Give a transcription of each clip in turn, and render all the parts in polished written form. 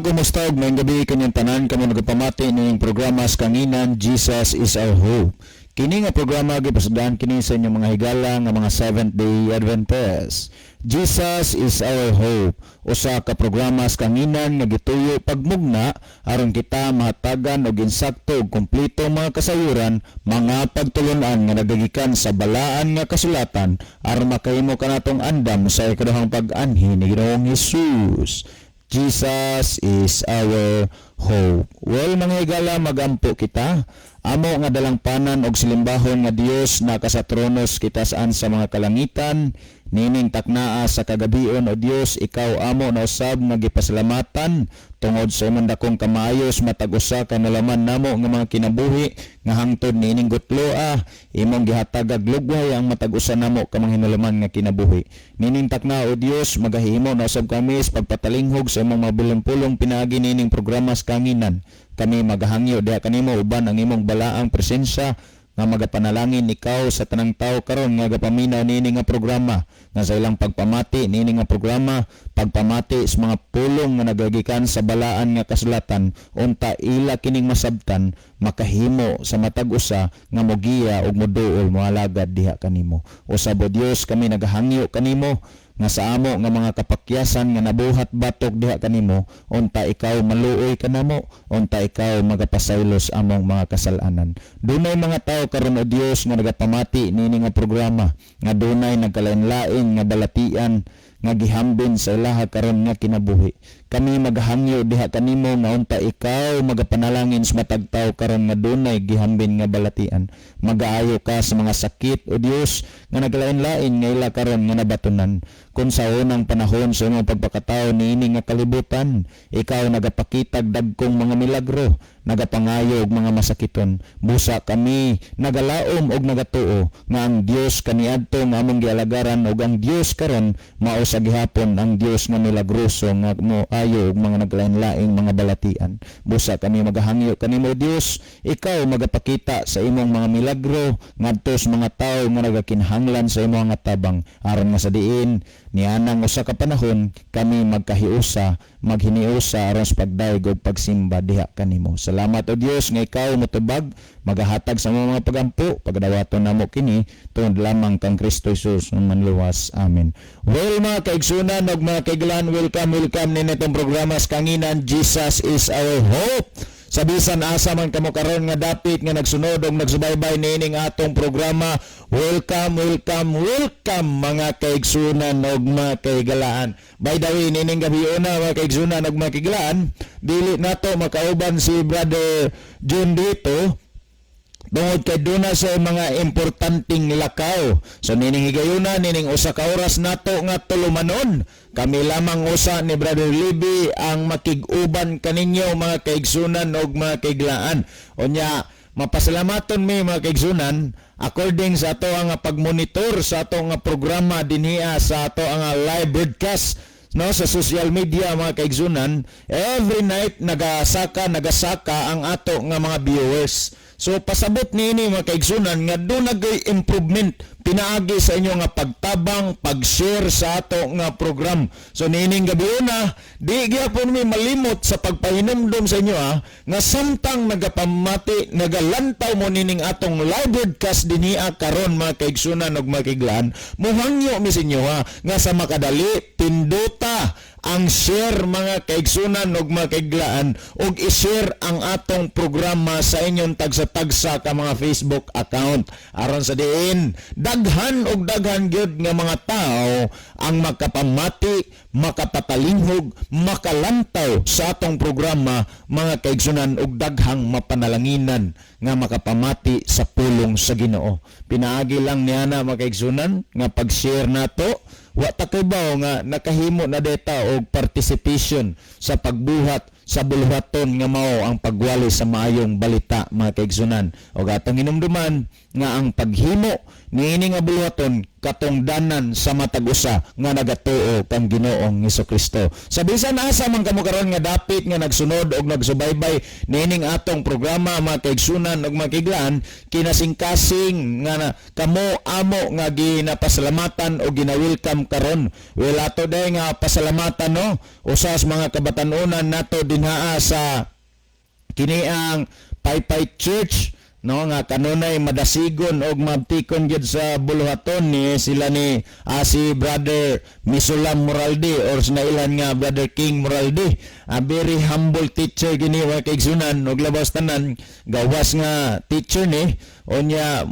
Kumusta ug maayong gabi kanyang tanan kamo nagpamati ning programa sa Kanginan, Jesus is Our Hope. Kini nga programa gipasudlan kini sa inyong mga higala nga mga Seventh Day Adventist. Jesus is Our Hope. Usa ka programa sa Kanginan nga gituyo pagmugna aron kita mahatagan og insakto ug kumpleto mga kasayuran, mga pagtulunan nga nagagikan sa balaan nga kasulatan aron makahimo kanatong andam sa ikaduhang pag-anhi ni Ginoong Hesus. Jesus is our hope. Well, mga higala, magampo kita. Amo nga dalangpanan og silimbahon nga Dios naka sa trono sa kitasan sa mga kalangitan, nining taknaa sa kagabion, o Dios, ikaw amo na usab nga gipasalamatan tungod sa imong dakong kamaayo sa matag usa ka nalaman namo nga mga kinabuhi nga hangtod niining gutloa imong gihatag og lugway ang matag usa namo ka mga hinulaman nga kinabuhi. Nining takna, o Dios, magahimo na usab kami sa pagpatalinghog sa imong mabiling pulong pinaagi nining programa sa Kanginan. Kami magahangyo diha kanimo uban ang imong balaang presensya nga magapanalangin ikaw sa tanang tao karon nga gapaminaw niini nga programa, nga sa ilang pagpamati niini nga programa, pagpamati sa mga pulong nga nagagikan sa balaan nga kasulatan, unta ila kining masabtan, makahimo sa matag usa nga mogiya ug moduol, moalagad diha kanimo. Usab, o Dios, kami nagahangyo kanimo nga sa amo nga mga kapakyasan nga nabuhat batok diha kanimo, unta ikaw maluoy kanamo, unta ikaw magapasaylos among mga kasalanan. Dunay mga tao karon, o Dios, nga nagapamati niini nga programa nga dunay nagkalain-lain nga balatian nga gihambin sa ilaha karon nga kinabuhi. Kami magahangyo diha kanimo nga unta ikaw magapanalangin sa matag tawo karon nga dunay gihambin nga balatian. Magaayo ka sa mga sakit, o Dios, nga naglain-lain nga ila karon nga nabatunan. Kung sa unang panahon sa imong pagpakatao niini nga kalibutan, ikaw nagapakitag dagkong mga milagro, nagapangayo og mga masakiton, busa kami nagalaom og nagatuo nga ang Dios kaniadto nga among gialagaran ug ang Dios karon mao sa gihapon ang Dios nga milagroso nga moayo og mga naglain-laing mga balatian. Busa kami magahangyo kanimo, Dios, ikaw magapakita sa imong mga milagro ngadto sa mga tawo nga nagakinahanglan sa imong nga tabang, aron nga sa diin nianang usa ka panahon kami magkahiusa, maghiniusa aron sa pagdayeg ug pagsimba diha kanimo. Salamat, o Dios, nga ikaw motubag, magahatag sa mga pagampo. Pagadawaton namo kini tungod lamang kang Kristo Jesus ang manluwas. Amen. Well, mga kaigsunan ug mga kaiglan, welcome, welcome nini itong programa sa Kanginan, Jesus is Our Hope. Sa bisan asa man kamo karon nga dapit nga nagsunod og nagsubaybay niining atong programa, welcome, welcome, welcome, mga kaigsunan ug mga kaigalaan. By the way, niining gabi una, mga kaigsunan ug mga kaigalaan, dili nato makauban si Brother John dito tungod kay duna sa mga importanteng lakaw. So nining higayuna, nining usa ka oras nato nga tulumanon, kami lamang usa ni Brother Libby ang makig-uban kaninyo, mga kaigsunan ug mga kaiglaan. Unya, mapasalamaton mi, mga kaigsunan, according sa ato ang pagmonitor sa ato nga programa dinhiya sa ato ang live broadcast, no, sa social media, mga kaigsunan, every night nagasaka nagasaka ang ato nga mga viewers. So pasabot niini, mga kaigsunan, nga duna gyud improvement pinaagi sa inyo nga pagtabang, pag-share sa ato nga program. So niining gabi una, di gyapon mi malimot sa pagpahinumdom sa inyo nga samtang nagapamati, nagalantaw mo nining atong live broadcast dinhiya karon, mga kaigsunan ug mga kaiglaan, muhangyo mi sa inyo ha nga sa makadali pindota ang share, mga kaigsunan ug mga kaiglaan, ug i-share ang atong programa sa inyong tagsa-tagsa ka mga Facebook account aron sa diin daghan og daghan gyud nga mga tao ang makapamati, makapatalinghog, makalantaw sa atong programa, mga kaigsunan, ug daghang mapanalanginan nga makapamati sa pulong sa Ginoo. Pinaagi lang niana, mga kaigsunan, nga pag-share nato. Wa ta kibaw nga nakahimo na deta og participation sa pagbuhat sa buluhaton nga mao ang pagwali sa maayong balita, mga kaigsunan. Og atong hinumduman nga ang paghimo niini nga buluhaton katungdanan sa matag usa nga nagatuo kang Ginoong Kristo. Sa bisan asa man kamo karon nga dapit nga nagsunod og nagsubaybay niining atong programa, mga kaigsunan ug mga kaiglaan, kinasingkasing nga na, kamo amo nga ginapasalamatan o gina-welcome karon. Well, ato day nga pasalamatan, no, usa sa mga kabatanunan nato dinhaa sa kini ang Paypay Church, no, nga kanunay madasigon og mabtikon gyud sa buluhaton ni sila ni si Brother Misulam Moralde or sa nailan nga Brother King Moralde, a very humble teacher gini, wa kaigsunan, og labaw tanan gawas nga teacher ni. Unya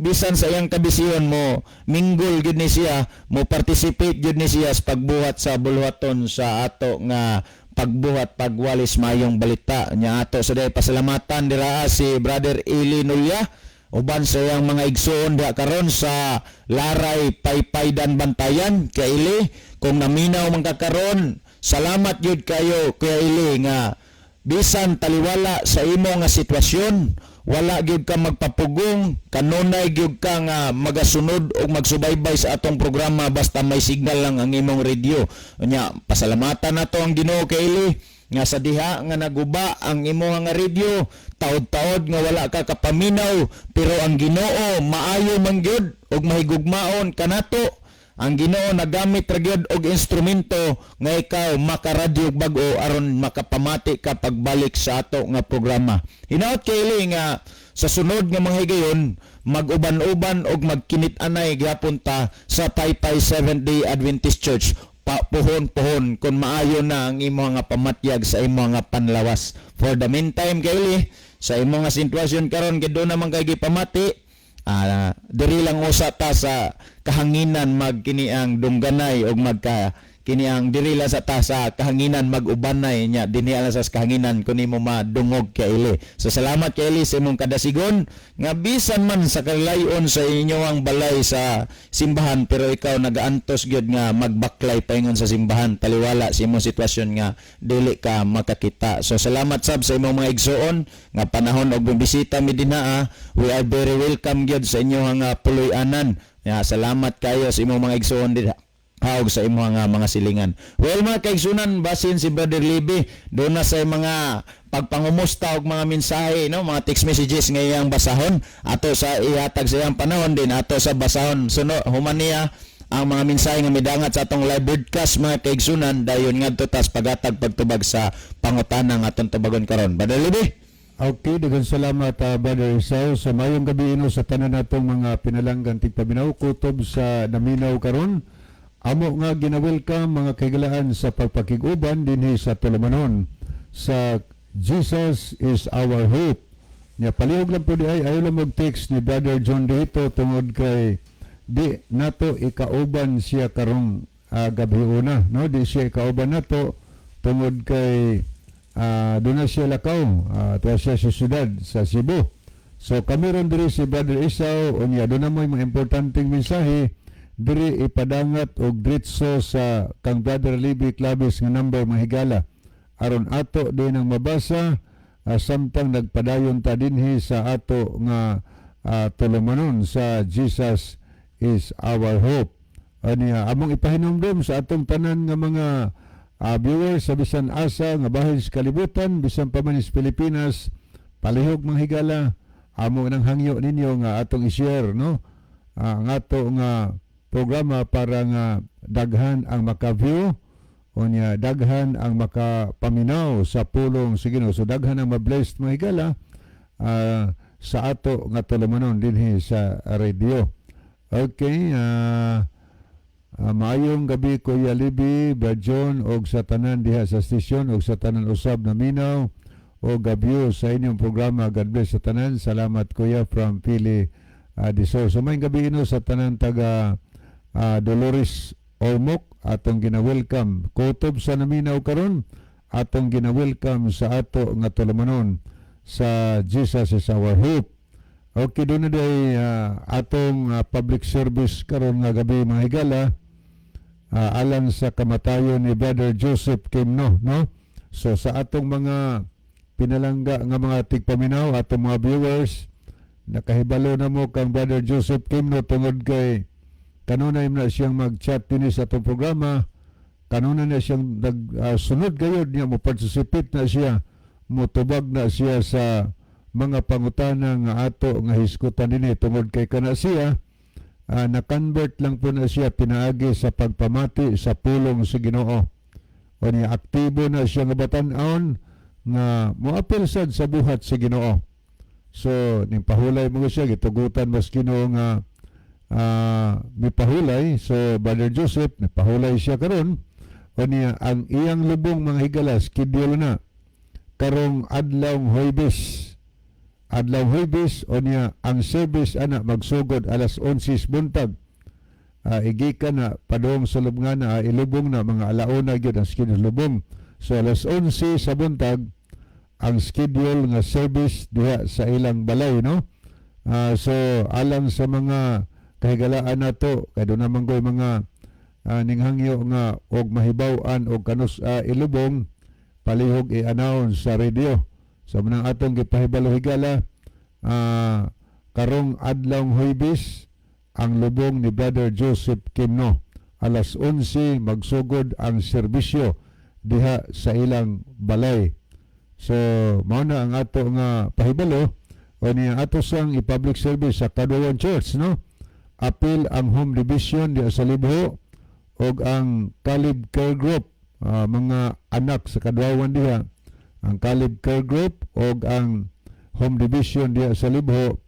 bisan sa iyang kabisiyon, mo minggol gyud ni siya, mo participate gyud ni siya sa pagbuhat sa buluhaton sa ato nga pagbuhat pagwalis mayong balita nya. Ato sa day pasalamatan dira si Brother Eli Nulya uban sa iyang mga igsoon diha karon sa Laray, Paypaydan, Bantayan. Kay Eli, kung naminaw man ka karon, salamat gyud kayo, Kuya Eli, nga bisan taliwala sa imo nga sitwasyon, wala gyud ka magpapugong, kanunay gyud ka nga magasunod og magsubaybay sa atong programa basta may signal lang ang imong radio. Nya pasalamatan nato ang Ginoo kay Eli nga sa diha nga naguba ang imo nga radio, taod-taod nga wala ka kapaminaw, pero ang Ginoo maayo man gyud ug mahigugmaon kanato. Ang Ginoo nagamit ra gyud og instrumento nga ikaw makaradyo bag-o aron makapamati ka pagbalik sa ato nga programa. Hinaot kay Eli nga sa sunod nga mga higayon, mag-uban-uban og magkinit-anay gyapon ta sa Paypay Seventh Day Adventist Church pa, puhon-puhon kung maayo na ang imo nga pamatyag sa imo nga panlawas. For the meantime, kay Eli, sa imo nga sitwasyon karon kay doon naman kay gipamati, diri lang usa ta sa kahanginan magkini ang dungganay og magka kini ang diri lang sa ta sa kahanginan mag-ubanay. Nya dinhi lang sa kahanginan kun nimo madungog kay Eli. So salamat kay Eli sa imong kadasigon nga bisan man sa kalayon sa inyong balay sa simbahan, pero ikaw nagaantos gyud nga magbaklay paingon sa simbahan taliwala sa imong sitwasyon nga dili ka makakita. So salamat sab sa imong mga igsoon nga panahon og bisita mi dinaa, we are very welcome gyud sa inyong nga puloy-anan. Ya, salamat kayo sa imong mga igsoon dinha hawg sa imong nga mga silingan. Well, mga kaigsunan, basin si Brother Libby doon na sa mga pagpangumusta og mga mensahe, no, mga text messages nga iyang basahon, ato sa ihatag sa iyang panahon din ato sa basahon suno human niya ang mga mensahe nga midangat sa atong live broadcast, mga kaigsunan. Dayon ngadto tas pagatag pagtubag sa pangutana nga atong tubagon karon. Brother Libby. Okay, daghang salamat, Brother Isao, sa mayong gabi ino sa tanan natong mga pinalanggan tigpaminaw kutob sa naminaw karon. Amo nga gina-welcome, mga kahigalaan, sa pagpakig-uban dinhi sa tulumanon sa Jesus is Our Hope. Nya palihog lang po di ay ayaw lang mag-text ni Brother John dito tungod kay di nato ikauban siya karong gabi una, no? Di siya ikauban nato tungod kay doon na siya lakaw, tuwa siya sa syudad sa Cebu. So kami ron diri si Brother Isao. Unya doon na mo mga importanteng mensahe diri ipadangat og diretso sa kang Brother Libby Clavis nga number, mga higala, aron ato din ang mabasa samtang nagpadayon ta dinhi sa ato nga tulumanon sa Jesus is Our Hope. Aniya among ipahinumdum sa atong tanan nga mga viewers sa bisan asa nga bahin sa kalibutan, bisan pa man sa Pilipinas, palihog, mga higala, amo nang hangyo ninyo nga atong i-share, no, ang ato nga programa para nga daghan ang maka-view, unya daghan ang makapaminaw sa pulong sa Ginoo. So daghan ang ma-blessed, mga higala, sa ato nga tulumanon dinhi sa radio. Okay, maayong gabi, Kuya Libby, Brad John og sa tanan diha sa stasyon og sa tanan usab na minaw o gabyo sa inyong programa. God bless sa tanan. Salamat, Kuya, from Pili Disor. So maayong gabi ino sa tanan taga Dolores, Ormoc, atong gina-welcome. Kutob sa naminaw karon, atong gina-welcome sa ato nga tulumanon sa Jesus is Our Hope. Okay, doon na day atong public service karon nga gabi, mga higala, alang sa kamatayon ni Brother Joseph Kimno, no? So sa atong mga pinalangga nga mga tigpaminaw, atong mga viewers, nakahibalo na mo kang Brother Joseph Kimno tungod kay Kanunay na siyang mag-chat dinhi sa atong programa, kanunay na siyang nag sunod gayod niya, mo participate na siya, motubag na siya sa mga pangutana nga ato nga hisgutan dinhi, tungod kay kana siya na-convert lang po na siya pinaagi sa pagpamati sa pulong sa Ginoo. O niya, aktibo na siya nga batan-on nga moapil sad sa buhat sa Ginoo. So ning pahulay mo siya, gitugutan mas Ginoo nga mipahulay. So Brother Joseph, nipahulay siya karon. O niya, ang iyang lubong, mga higala, schedule na karong adlaw Huwebes, adlaw Huwebes. O niya, ang service ana magsugod alas 11 buntag. Igikan na padung sa lubngan na ilubong na mga alauna gyud ang schedule lubong. So alas 11 sa buntag ang schedule nga service diha sa ilang balay, no? So alang sa mga kahigalaan nato, kay doon naman ko'y mga ninghangyo nga og mahibaw-an og kanus ilubong, palihog i-announce sa radio. So manang atong gipahibalo, higala, karong adlaw Huwebes ang lubong ni Brother Joseph Kimno. Alas 11 magsugod ang serbisyo diha sa ilang balay. So mao na ang ato nga pahibalo. O niya, ato sang i-public service sa Caduan Church, no? Apil ang home division diha sa Libho og ang Caleb Care Group, mga anak sa Kadwawan diha, ang Caleb Care Group og ang home division diha sa Libho,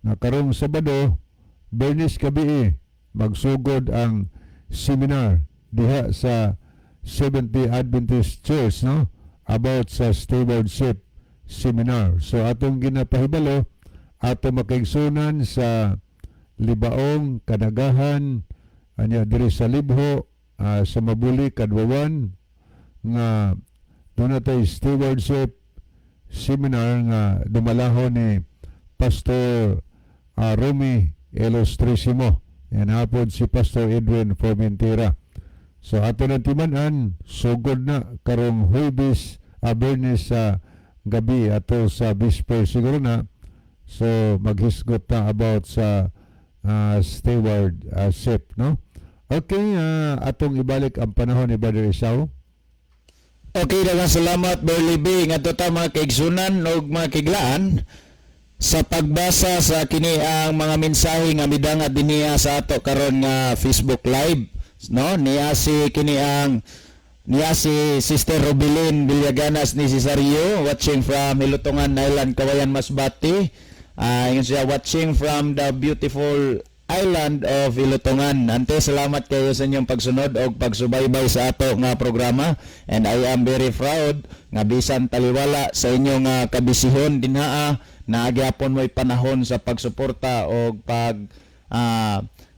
na karong Sabado, Bernis gabii, magsugod ang seminar diha sa Seventh-day Adventist Church, no, about sa stewardship seminar. So atong ginapahibalo ato makaigsunan sa Libaong, Kanagahan, anya diri sa Libho, sa Mabuli, Kadwawan, nga doon natay stewardship seminar nga dumalahon ni Pastor Romy Ilustrisimo. Yan hapon si Pastor Edwin Formentera. So ato ng timan-an, sugod na karong Huwebes, Bernes sa gabi ato sa Vesper siguro na. So maghisgot na about sa stewardship, no? Okay, atong ibalik ang panahon ni Brother Isao. Okay, daghang salamat, Berly B. Ngadto ta, mga kaigsunan ug mga kahigalaan, sa pagbasa sa kini ang mga mensahe nga midangat dinhiya sa ato karon nga Facebook Live, no? Niya si kini ang niya si Sister Robilin Villaganas ni Cesario, watching from Hilutungan Island, Kawayan, Masbate. Ingon siya, watching from the beautiful island of Hilutungan. Ante, salamat kayo sa inyong pagsunod og pagsubaybay sa ato nga programa, and I am very proud nga bisan taliwala sa inyong kabisihon dinhaa, naagyapon mo'y panahon sa pagsuporta og pag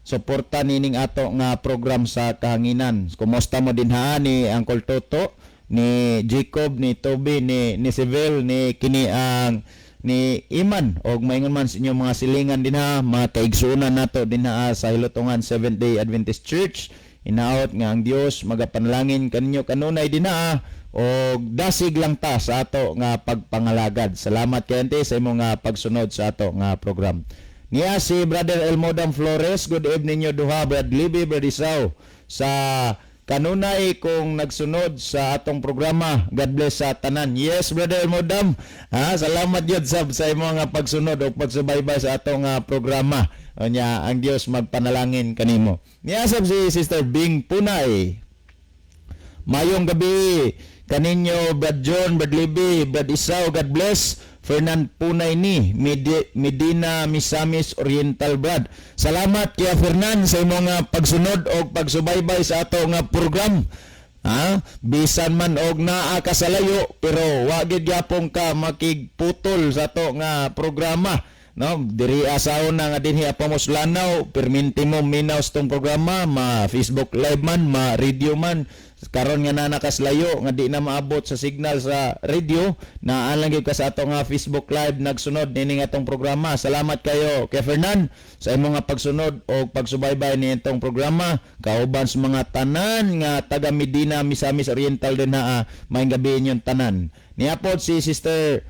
suporta nining ato nga program sa kahanginan. Kumusta mo dinhaa ni Uncle Toto, ni Jacob, ni Toby, ni Seville, ni kini ang ni Iman og maingon man sa inyong mga silingan dinha, mga kaigsuonan nato dinha sa Hilutungan Seventh Day Adventist Church. Inaot nga ang Dios magapanalangin kaninyo kanunay dinha og dasig lang ta sa ato nga pagpangalagad. Salamat kay ante sa imong nga pagsunod sa ato nga program. Niya si Brother Elmodam Flores, good evening nyo duha, Brad Libby, Brad Isao, sa kanunay kong nagsunod sa atong programa. God bless sa tanan. Yes, Brother Elmodam. Ha, salamat yun sa imong nga pagsunod o pagsubaybay sa atong programa. O nya, ang Dios magpanalangin kanimo. Niya sab si Sister Bing Punay. Mayong gabi kaninyo, Brad John, Brad Libby, Brad Isao, God bless. Fernan Punay ni Medina, Misamis Oriental, Brad. Salamat kaya, Fernan, sa imong nga pagsunod og pagsubaybay sa ato nga program. Ha? Bisan man og naa ka sa layo, pero wa gid gyapon ka makigputol sa ato nga programa. No, diri asaon na nga dinhi Pamos Lanao, perminti mo minaw sa tong programa, ma Facebook Live man, ma radio man. Karon nga naa ka sa layo nga di na maabot sa signal sa radio, naa lang gyud ka sa ato nga Facebook Live nagsunod nining atong programa. Salamat kayo kay Fernan sa imong nga pagsunod o pagsubaybay ni itong programa kauban sa mga tanan nga taga Medina, Misamis Oriental din ha. Maayong gabi inyong tanan. Niapod si Sister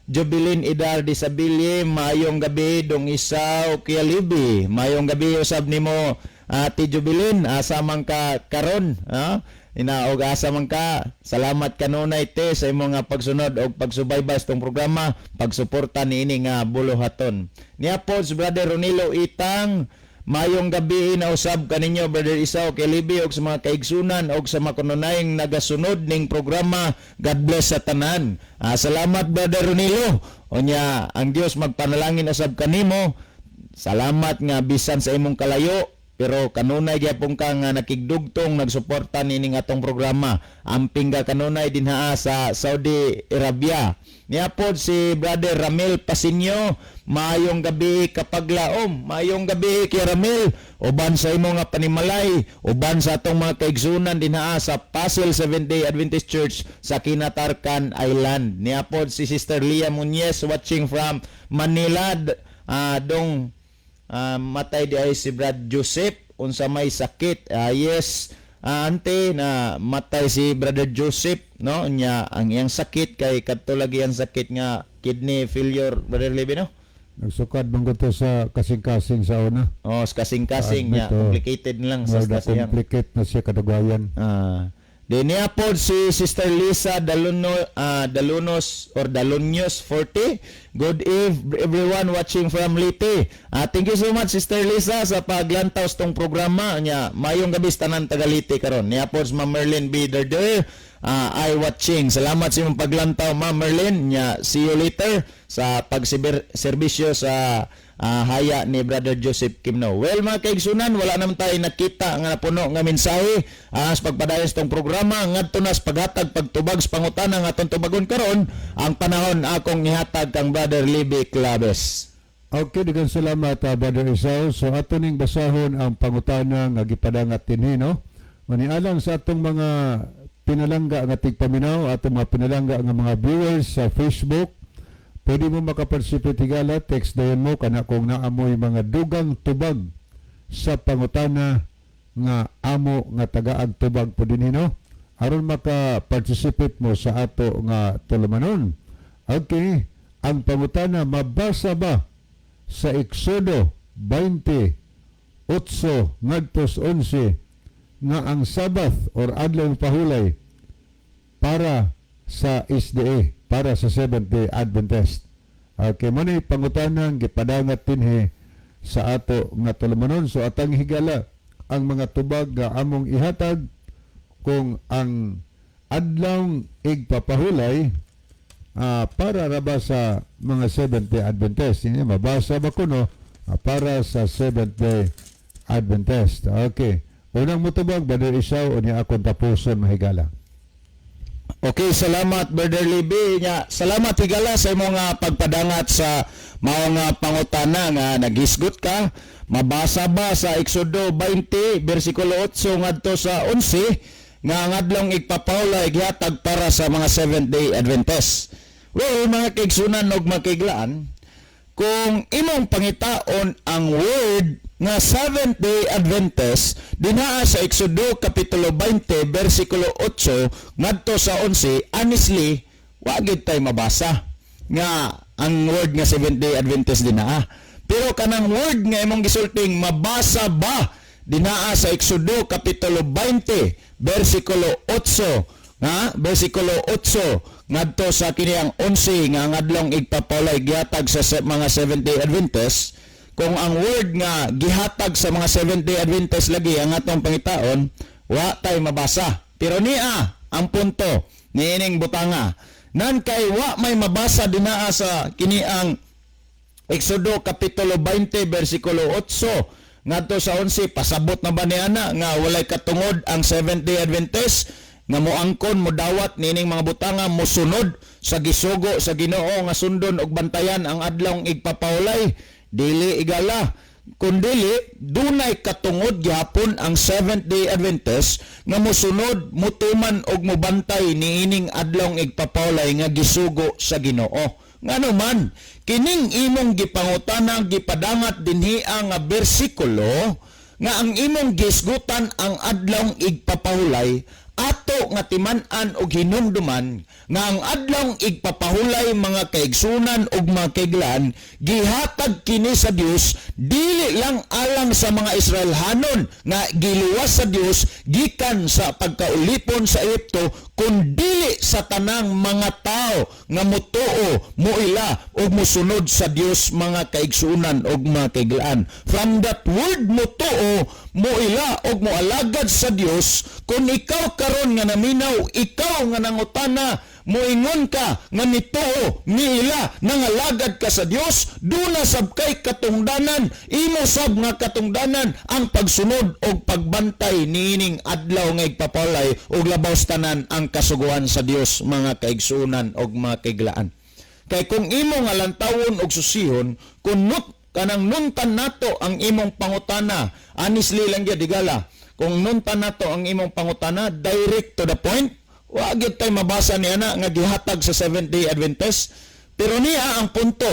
Jubilin Idar di Sabille, maayong gabi dong Isaw Kialibi. Maayong gabi usab nimo, Ate Jubilin, asa man ka karon, ha? Ina og asa man ka. Salamat kanunay, te, sa imong nga pagsunod og pagsubaybay sa tong programa, pagsuporta niini nga buluhaton. Niya po si Brother Ronilo Itang. Mayong gabi na usab kaninyo, Brother Isaw Kelibi, og sa mga kaigsunan og sa mga kanunayng nagasunod ning programa. God bless sa tanan. Salamat, Brother Ronilo. Unya ang Dios magpanalangin usab kanimo. Salamat nga bisan sa imong kalayo pero kanunay gyapon ka nga nakigdugtong nagsuporta nining atong programa. Amping ka kanunay dinha sa Saudi Arabia. Niya pod si Brother Ramil Pasinyo, maayong gabi kapaglaom. Maayong gabi kay Ramil, uban sa imo nga panimalay, uban sa atong mga kaigsunan dinha sa Pasil Seventh Day Adventist Church sa Kinatarkan Island. Niya pod si Sister Leah Muñez, watching from Manila. Dong matay di ay si Brad Joseph, unsa may sakit? Yes, ante, na matay si Brother Joseph, no? Nya ang iyang sakit kay kadto lagi ang sakit nga kidney failure, Brother Levi, no? Nagsukad man ko to sa kasing-kasing sa una. Oh, sa kasing-kasing niya. Admit, oh. Complicated lang sa Sa siyang complicate na siya kadugwayan. Di niya po si Sister Lisa Daluno, Dalunos or Dalunios 40. Good eve everyone watching from Leyte. Thank you so much, Sister Lisa, sa paglantaw sa tong programa niya. Mayong gabi sa tanan taga Leyte karon. Niya po si Ma'am Merlin B. Derder. I watching. Salamat sa imong paglantaw, Ma'am Merlin. Nya see you later sa pagserbisyo sa haya ni Brother Joseph Kimno. Well, mga kaigsunan, wala naman tayo nakita nga napuno nga mensahe sa pagpadayon sa tong programa ngadto na sa paghatag pagtubag sa pangutana nga atong tubagon karon. Ang panahon akong ihatag kang Brother Libby Claves. Okay, daghang salamat, Brother Isao. So ato ning basahon ang pangutana nga gipadangat dinhi, no. Manialang sa atong mga pinalangga nga tigpaminaw, atong mga pinalangga nga mga viewers sa Facebook, pwede mo makaparticipate higala, text dayon mo kana kung naamoy mga dugang tubag sa pangutana nga amo nga tagaag tubag po dinhi, no, aron maka-participate mo sa ato nga tulumanon. Okay, ang pangutana: mabasa ba sa Exodo 20:8 ngadto 11 nga ang Sabbath or adlaw pahulay para sa SDA, para sa Seventh Day Adventist? Okay, mo ni pangutanang gipadangat dinhi sa ato nga tulumanon. So atang higala ang mga tubag nga among ihatag kung ang adlaw igpapahulay para ra ba sa mga Seventh Day Adventist. Hindi mabasa ba kuno para sa Seventh Day Adventist? Okay. Unang mutubag, Brother Isaw, o niya akong tapuson mahigala. Okay, salamat, Brother Libby. Nya, salamat higala sa imong nga pagpadangat sa mao nga pangutana nga naghisgot ka. Mabasa ba sa Exodo 20 bersikulo 8 ngadto sa 11 nga ang adlong igpapahulay gihatag para sa mga Seventh Day Adventist? Well, mga kaigsunan og makiglaan, kung imong pangitaon ang word nga Seventh Day Adventist dinaa sa Exodo kapitulo 20 bersikulo 8 ngadto sa 11, honestly, wa gid tay mabasa nga ang word nga Seventh Day Adventist dinaa. Pero kanang word nga imong gisulting, mabasa ba dinaa sa Exodo kapitulo 20 bersikulo 8 nga bersikulo 8 ngadto sa kini ang 11 nga ang adlong igpapahulay gihatag sa mga Seventh Day Adventist, kung ang word nga gihatag sa mga Seventh Day Adventist lagi ang atong pangitaon, wa tay mabasa. Pero niya ang punto niining butanga nan kay wa may mabasa dinaa sa kini ang Exodo kapitulo 20 bersikulo 8 ngadto sa 11, pasabot na ba ni ana nga walay katungod ang Seventh Day Adventist nga moangkon, modawat nining mga butanga, mosunod sa gisugo sa Ginoo nga sundon og bantayan ang adlong igpapahulay? Dili, igala. Kundili dunay katungod gihapon ang Seventh Day Adventist nga mosunod, mutuman og mobantay niining adlong igpapahulay nga gisugo sa Ginoo. Ngano man kining imong gipangutana, gipadangat dinhi nga bersikulo nga ang imong gisgutan ang adlong igpapahulay Ato nga timan-an og hinumduman nga ang adlawng igpapahulay, mga kaigsunan ug mga kaiglaan, gihatag kini sa Dios dili lang alang sa mga Israelhanon nga giluwas sa Dios gikan sa pagkaulipon sa Ehipto, kundili sa tanang mga tao nga mutuo, muila ug musunod sa Dios, mga kaigsunan ug mga kaiglaan. From that word mutuo, muila ug mualagad sa Dios, kung ikaw karon nga naminaw, ikaw nga nangutana, moingon ka nga nituo, miila, nangalagad ka sa Dios, duna sab kay katungdanan, imo sab nga katungdanan ang pagsunod og pagbantay niining adlaw nga igpapahulay ug labaw sa tanan ang kasuguan sa Dios, mga kaigsunan og mga kaiglaan. Kay kung imo nga lantawon og susihon, kung nut kanang nuntan nato ang imong pangutana, honestly lang gyud, higala, kung nuntan nato ang imong pangutana, direct to the point, wa gyud tay mabasa ni ana nga gihatag sa Seventh Day Adventist. Pero niya ang punto,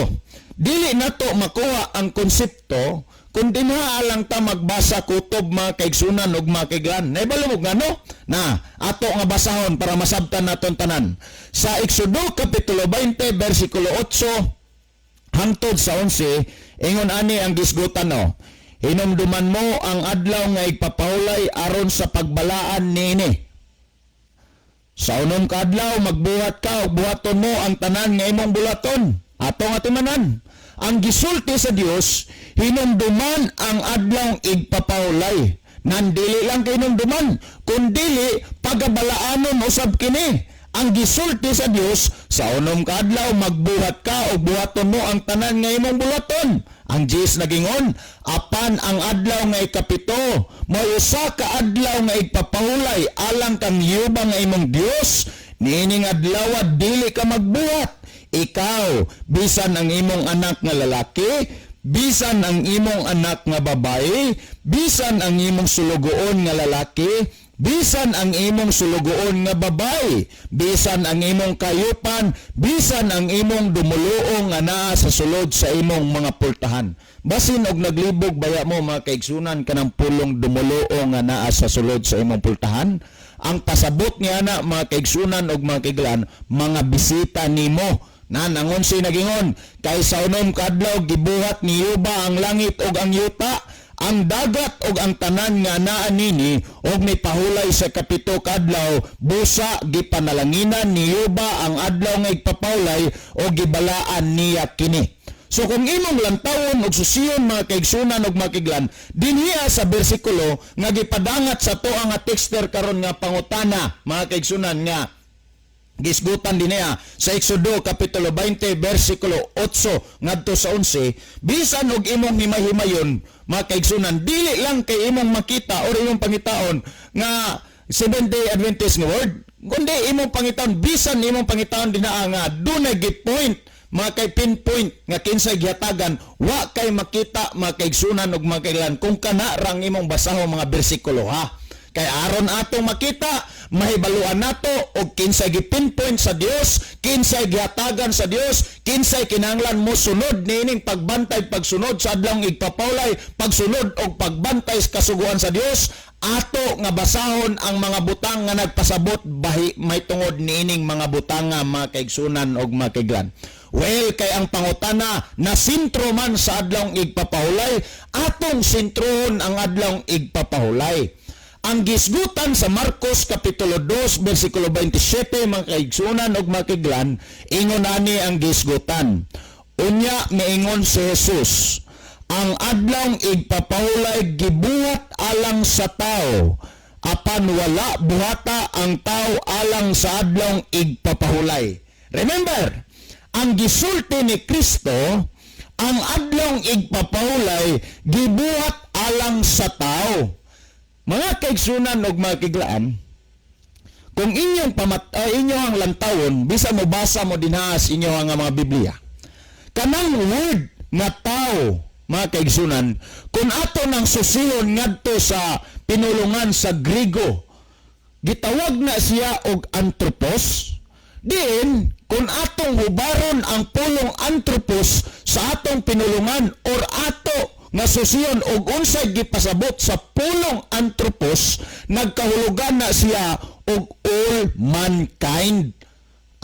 dili nato makuha ang konsepto kung dinha lang ta magbasa kutob, mga kaigsunan ug mga kaiglaan. Naibalo mo ngano? Na ato nga basahon para masabtan naton tanan. Sa Exodo kapitulo 20 bersikulo 8 hangtod sa 11, ingon ani ang gisgutan, no: "Hinumduman mo ang adlaw nga igpapahulay aron sa pagbalaan niini. Sa unom ka adlaw magbuhat ka ug buhaton mo ang tanan nga imong bulaton." Ato nga timanan. Ang gisulti sa Dios, hinumduman ang adlaw igpapahulay. Nandili lang kay hinumduman, kundili pagabalaanon usab kini. Ang gisulti sa Dios, sa unom ka adlaw magbuhat ka ug buhaton mo ang tanan nga imong bulaton. Ang Diyos nagingon, "Apan ang adlaw nga ikapito, may usa ka adlaw nga igpapahulay alang kang Yuba nga imong Dios, niining adlaw dili ka magbuhat. Ikaw, bisan ang imong anak nga lalaki, bisan ang imong anak nga babae, bisan ang imong sulugoon nga lalaki, bisan ang imong sulugoon nga babae, bisan ang imong kayupan, bisan ang imong dumuluong nga naa sa sulod sa imong mga pultahan." Basin og naglibog baya mo, mga kaigsunan, kanang pulong dumuluong nga naa sa sulod sa imong pultahan? Ang pasabot niya na, mga kaigsunan og mga kaiglaan, mga bisita nimo. Na nangon si nagingon, "Kay sa unom kadlaw gibuhat ni Yuba ang langit ug ang yuta, ang dagat ug ang tanan nga naa nini, ug mipahulay sa kapito kadlaw, busa gipanalanginan ni Yuba ang adlaw nga igpapahulay ug gibalaan niya kini." So kung imong lantawon og susiyon, mga kaigsunan ug mga kaiglaan, dinhiya sa bersikulo nga gipadangat sa tuang nga texter karon nga pangutana, mga kaigsunan, nga gisgutan din niya sa Exodo kapitulo 20 bersikulo 8 ngadto sa 11, bisan og imong himay-himayon, mga kaigsunan, dili lang kay imong makita or imong pangitaon nga Seventh Day Adventist nga word, kundi imong pangitaon, bisan imong pangitaon dinaa nga dunay gi-point, mga kay pinpoint nga kinsay gihatagan, wa kay makita, mga kaigsunan ug mga kaiglaan, kung kana rang imong basahon mga bersikulo, ha. Kay aron atong makita, mahibaluan nato og kinsay gipinpoint sa Dios, kinsay gihatagan sa Dios, kinsay kinahanglan mo sunod niining pagbantay, pagsunod sa adlawng igpapahulay, pagsunod og pagbantay sa kasuguan sa Dios. Ato nga basahon ang mga butang nga nagpasabot bahi may tungod niining mga butanga, mga kaigsunan og mga kaiglaan. Well, kay ang pangutana na sentro man sa adlawng igpapahulay, atong sentrohon ang adlawng igpapahulay. Ang gisgutan sa Marcos Kapitulo 2 versikulo 27, mga kaigsunan ug mga kaiglaan, ingon ani ang gisgutan. Unya miingon si Jesus, "Ang adlawng igpapahulay gibuhat alang sa tao, apan wala buhata ang tao alang sa adlawng igpapahulay." Remember, ang gisulti ni Kristo, ang adlawng igpapahulay gibuhat alang sa tao. Mga kaigsunan ug mga kaiglaan, kung inyong inyong lantawon, bisan mo basa mo dinha sa inyong nga mga Biblia, kanang word nga tao, mga kaigsunan, kung ato nang susihon ngadto sa pinulungan sa Grigo, gitawag na siya og anthropos. Diin, kung atong hubaron ang pulong anthropos sa atong pinulungan or ato nga Nga susiyon og unsay gipasabot sa pulong anthropos, nagkahulugan na siya og all mankind.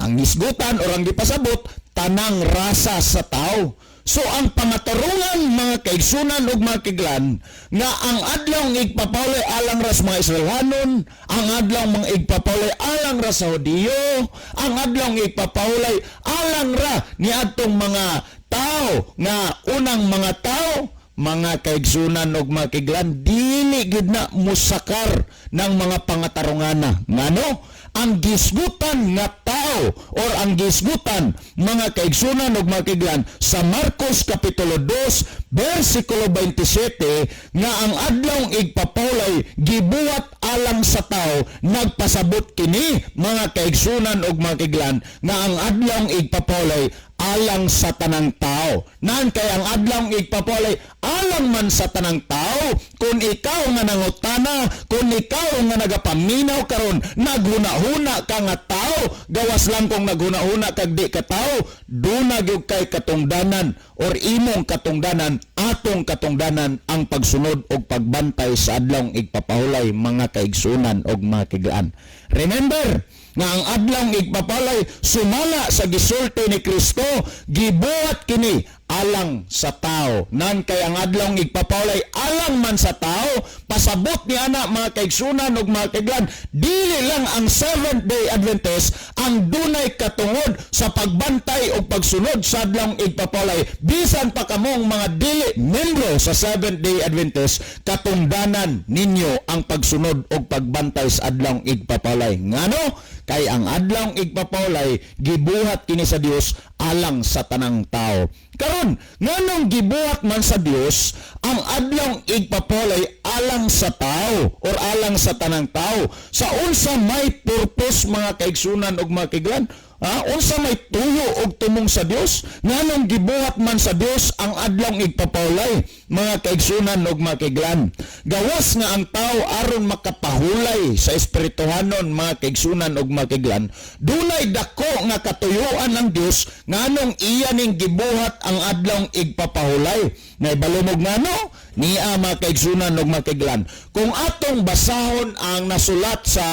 Ang hisgutan or ang gipasabot, tanang rasa sa tao. So ang pangatarungan, mga kaigsunan ug mga kaiglaan, nga ang adlaw igpapawlay alang ra sa mga Israelhanon, ang adlaw mga igpapawlay alang ra sa Hudiyo, ang adlaw igpapawlay alang ra niadtong mga tao nga unang mga tao, mga kaigsunan ug mga kaiglaan, dili gid na musakar ng mga pangatarungana. Ngano? Ang gisgutan nga tao or ang gisgutan, mga kaigsunan ug mga kaiglaan, sa Marcos Kapitulo 2 versikulo 27 nga ang adlaw igpapawlay gibuhat alang sa tao, nagpasabot kini, mga kaigsunan ug mga kaiglaan, nga ang adlaw igpapawlay alang sa tanang tao. Nan kay ang adlaw igpapawlay alang man sa tanang tao, kung ikaw nga nangutana, kung ikaw nga nagapaminaw karon, naghuna-huna ka nga tao, gawas lang kung naghuna-huna kag di ka tao, duna gyud kay katungdanan or imong katungdanan, atong katungdanan ang pagsunod og pagbantay sa adlaw igpapahulay, mga kaigsunan og mga kaiglaan. Remember nga ang adlaw igpapahulay, sumala sa gisulti ni Kristo, gibuhat kini alang sa tao. Nan kay ang adlaw igpapahulay alang man sa tao, pasabot ni ana, mga kaigsunan ug mga kaiglaan, dili lang ang Seventh Day Adventist ang dunay katungod sa pagbantay o pagsunod sa adlaw igpapahulay. Bisan pa kamong mga dili membro sa Seventh Day Adventist, katungdanan ninyo ang pagsunod o pagbantay sa adlaw igpapahulay. Ngano? Kay ang adlaw igpapahulay gibuhat kini sa Dios alang sa tanang tao. Karon, nganong gibuhat man sa Dios ang adlaw igpapahulay alang sa tao or alang sa tanang tao? Sa unsa may purpose, mga kaigsunan ug mga kaiglaan? Ha? Unsa may tuyo og tumong sa Dios? Nganong gibuhat man sa Dios ang adlaw igpapahulay, mga kaigsunan ug mga kaiglaan? Gawas nga ang tao aron makapahulay sa espirituhanon, mga kaigsunan ug mga kaiglaan, dunay dako nga katuyuan ang Dios nganong iya ning gibuhat ang adlaw igpapahulay. Naibalo mo ngano? Niya, mga kaigsunan ug mga kaiglaan. Kung atong basahon ang nasulat sa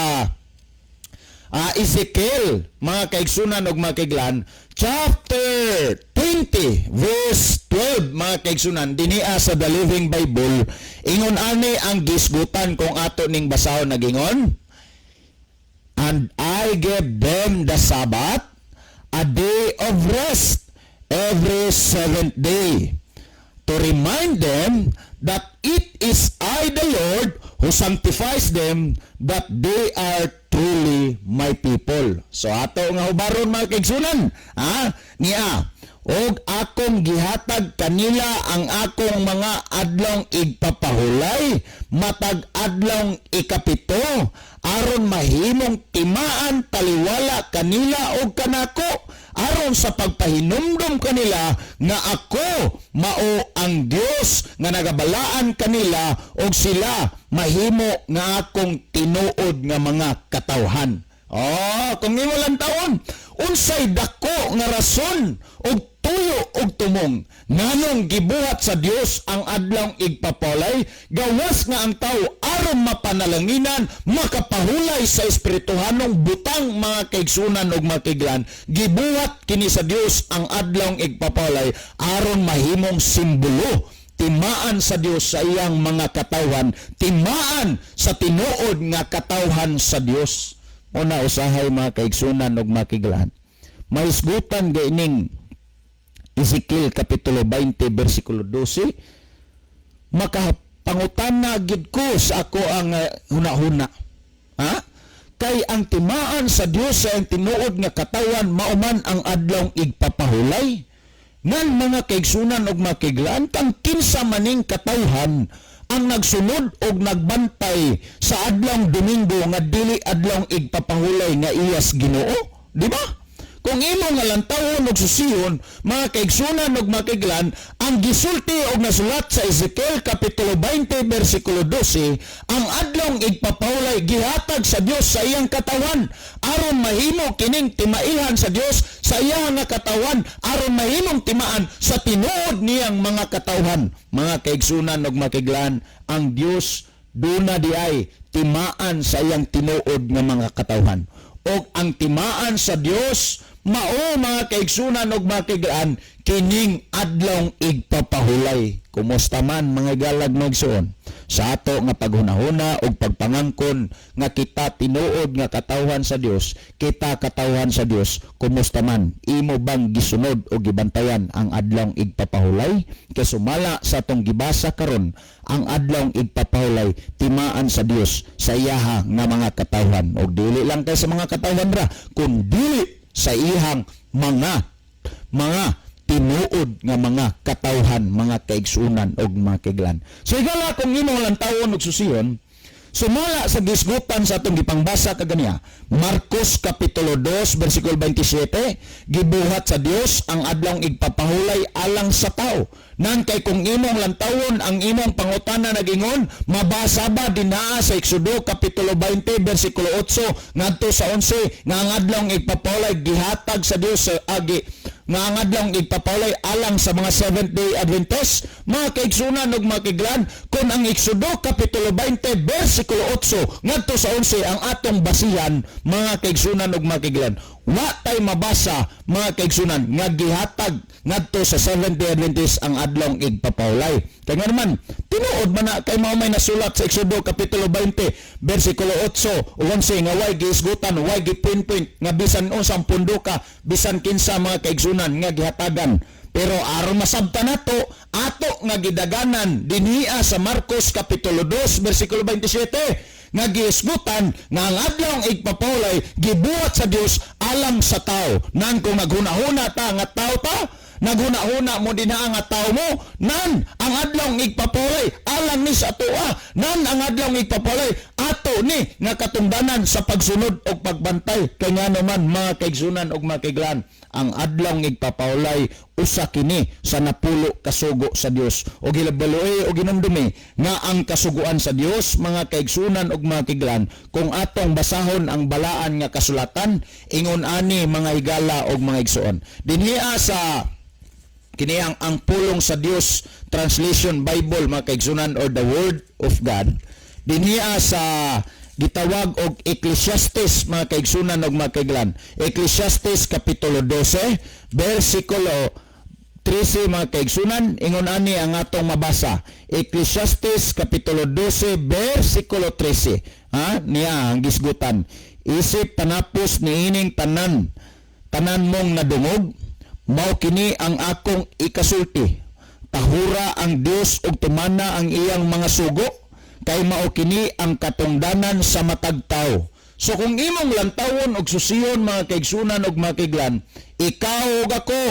Ezekiel, mga kaigsunan ug mga kaiglaan, chapter 20, verse 12, mga kaigsunan, dinia sa The Living Bible, ingon ani ang gisgutan kung ato ning basahon, nagingon, "And I gave them the Sabbath, a day of rest, every seventh day, to remind them that it is I the Lord who sanctifies them, that they are truly my people." So ato nga hubaron, mga kaigsunan, ha? Niya, "Og akong gihatag kanila ang akong mga adlong igpapahulay matag adlong ikapito aron mahimong timaan taliwala kanila og kanako, aron sa pagpahinumdom kanila nga ako mao ang Dios nga nagabalaan kanila og sila mahimo nga akong tinuod nga mga katawhan." Oh, kung imo lang taon, unsay dako nga rason og tuyo og tumong nganong gibuhat sa Dios ang adlaw igpapahulay, gawas nga ang tao aron mapanalanginan, makapahulay sa espirituhanong butang, mga kaigsunan ug mga kaiglaan, gibuhat kini sa Dios ang adlaw igpapahulay aron mahimong simbolo, timaan sa Dios sa iyang mga katawhan, timaan sa tinuod nga katawhan sa Dios. Una usahay, mga kaigsunan ug mga kaiglaan, mahisgutan gaining Ezekiel Kapitulo 20 versikulo 12, makapangutana gid ko sa ako ang hunahuna. Ha? Kay ang timaan sa Dios sa iyang tinuod nga katawan mao man ang adlaw igpapahulay. Ngan mga kaigsunan ug mga kaiglaan, kang kinsa maning katawhan ang nagsunod og nagbantay sa adlawng Domingo nga dili adlawng igpapahulay nga iyas Ginoo, di ba? Kung imo nga lantawon og susihon, mga kaigsunan ug makiglan, ang gisulti og nasulat sa Ezekiel kapitulo 20 bersikulo 12, ang adlong igpapahulay gihatag sa Dios sa iyang katawan aron mahimo kining timaihan sa Dios sa iyang nga katawan, aron mahimong timaan sa tinuod niyang mga katawhan. Mga kaigsunan ug makiglan, ang Dios duna di ay timaan sa iyang tinuod nga mga katawhan. Og ang timaan sa Dios mao, mga kaigsunan ug makiglaan, kining adlong igpapahulay. Kumusta man, mga galag magsuon, sa ato nga paghunahuna ug pagpangangkon nga kita tinuod nga katawhan sa Dios, kita katawhan sa Dios, kumusta man, imo bang gisunod o gibantayan ang adlong igpapahulay? Kay sumala sa atong gibasa karon, ang adlong igpapahulay timaan sa Dios sa iyaha nga mga katawhan, og dili lang kay sa mga katawhan ra, kun dili sa iyang mga tinuod nga mga katawhan, mga kaigsunan og mga kaiglan. So higala, kung imong lantawon og susiyon, sumala sa gisgutan sa atong gipangbasa kaganiya, Marcos Kapitulo 2, versikulo 27, gibuhat sa Dios ang adlong igpapahulay alang sa tao. Nan kay kung imong lantawon ang imong pangutana nagingon, mabasa ba dinaa sa Exodo Kapitulo 20, versikulo 8 ngadto sa 11 nga ang adlong igpapahulay gihatag sa Dios sa agi nga ang adlong igpapahulay alang sa mga Seventh Day Adventist? Mga kaigsunan ug mga kaiglan, kung ang Exodo Kapitulo 20 versikulo 8 ngadto sa 11 ang atong basihan, mga kaigsunan ug mga kaiglan, wa tay mabasa, mga kaigsunan, nga gihatag ngadto sa Seventh Day Adventist ang adlong igpapahulay. Kay nga naman, tinuod man na kay mao may nasulat sa Exodo Kapitulo 20 versikulo 8 ug 11 nga way giisgutan, way gipinpoint nga bisan unsang punduka, bisan kinsa, mga kaigsunan, nga gihatagan. Pero aron masabtan nato, ato nga gidaganan dinhia sa Marcos Kapitulo 2 versikulo 27 nga giisgutan nga ang adlong igpapahulay gibuhat sa Dios alang sa tao. Nan kung naghuna-huna ta nga tao ta, naghuna-huna mo dinha nga tao mo, nan ang adlong igpapahulay alang ni sa atoa. Nan ang adlong igpapahulay ato ni nga katungdanan sa pagsunod og pagbantay. Kay ngano man, mga kaigsunan og mga kaiglan, ang adlong igpapahulay usa kini sa 10 kasugo sa Dios. Og hilabaloy og hinumdumi nga ang kasuguan sa Dios, mga kaigsunan og mga kaiglan, kung atong basahon ang balaan nga kasulatan, ingon ani, mga higala og mga igsoon, dinhiya sa kini ang Pulong sa Dios Translation Bible, mga kaigsunan, or the Word of God, dinhiya sa gitawag og Ecclesiastes, mga kaigsunan og mga kaiglan, Ecclesiastes Kapitulo 12 versikulo 13, mga kaigsunan, ingon ani ang atong mabasa. Ecclesiastes Kapitulo 12 versikulo 13, ha, niya ang gisgutan: "Isip panapos niining tanan, tanan mong nadungog, mao kini ang akong ikasulti: Tahura ang Dios ug tumana ang iyang mga sugo, kay mao kini ang katungdanan sa matag tawo." So kung imong lantawon og susiyon, mga kaigsunan og mga kaiglan, ikaw ug ako,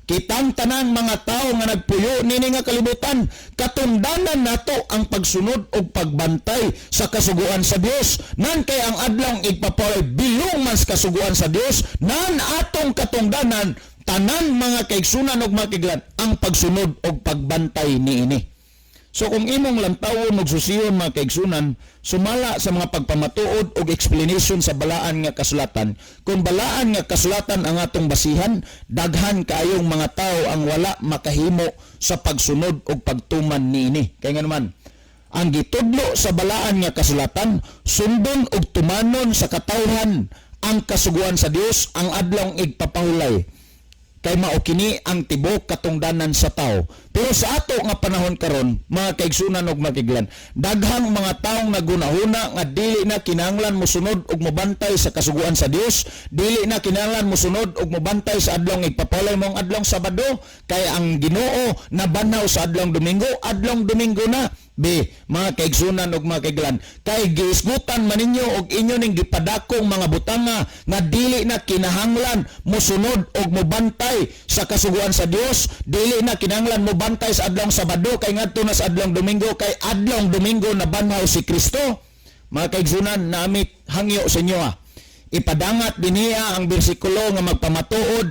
kitang tanan mga tao nga nagpuyo nini nga kalibutan, katungdanan nato ang pagsunod og pagbantay sa kasuguan sa Dios. Nan kay ang adlong igpapahulay bilong man sa kasuguan sa Dios, nan atong katungdanan tanan, mga kaigsunan og mga kaiglan, ang pagsunod og pagbantay niini. So kung imong lantawon og susiyon, mga kaigsunan, sumala sa mga pagpamatuod og explanation sa balaan nga kasulatan, kung balaan nga kasulatan ang atong basihan, daghan kaayong mga tao ang wala makahimo sa pagsunod og pagtuman niini. Kay nga naman, ang gitudlo sa balaan nga kasulatan, sundon og tumanon sa katawhan ang kasuguan sa Dios, ang adlong igpapahulay, kay mao kini ang tibok katungdanan sa tao. Pero sa ato nga panahon karon, mga kaigsunan ug makiglan, daghang mga taong nagunahuna nga dili na kinahanglan mosunod ug mobantay sa kasuguan sa Dios, dili na kinahanglan mosunod ug mobantay sa adlong igpapahulay, mong adlong Sabado, kay ang Ginoo nabanhaw sa adlong Domingo, adlong Domingo na. B, mga kaigsunan ug mga kaiglan, kay giisgutan man ninyo og inyo ning gipadakong mga butanga nga dili na kinahanglan mosunod og mobantay sa kasuguan sa Dios, dili na kinahanglan mobantay sa adlong Sabado kay ngadto na sa adlong Domingo, kay adlong Domingo nabanhaw si Kristo. Mga kaigsunan, namit hangyo sa inyo ha. Ipadangat dinhiya ang bersikulo nga magpamatuod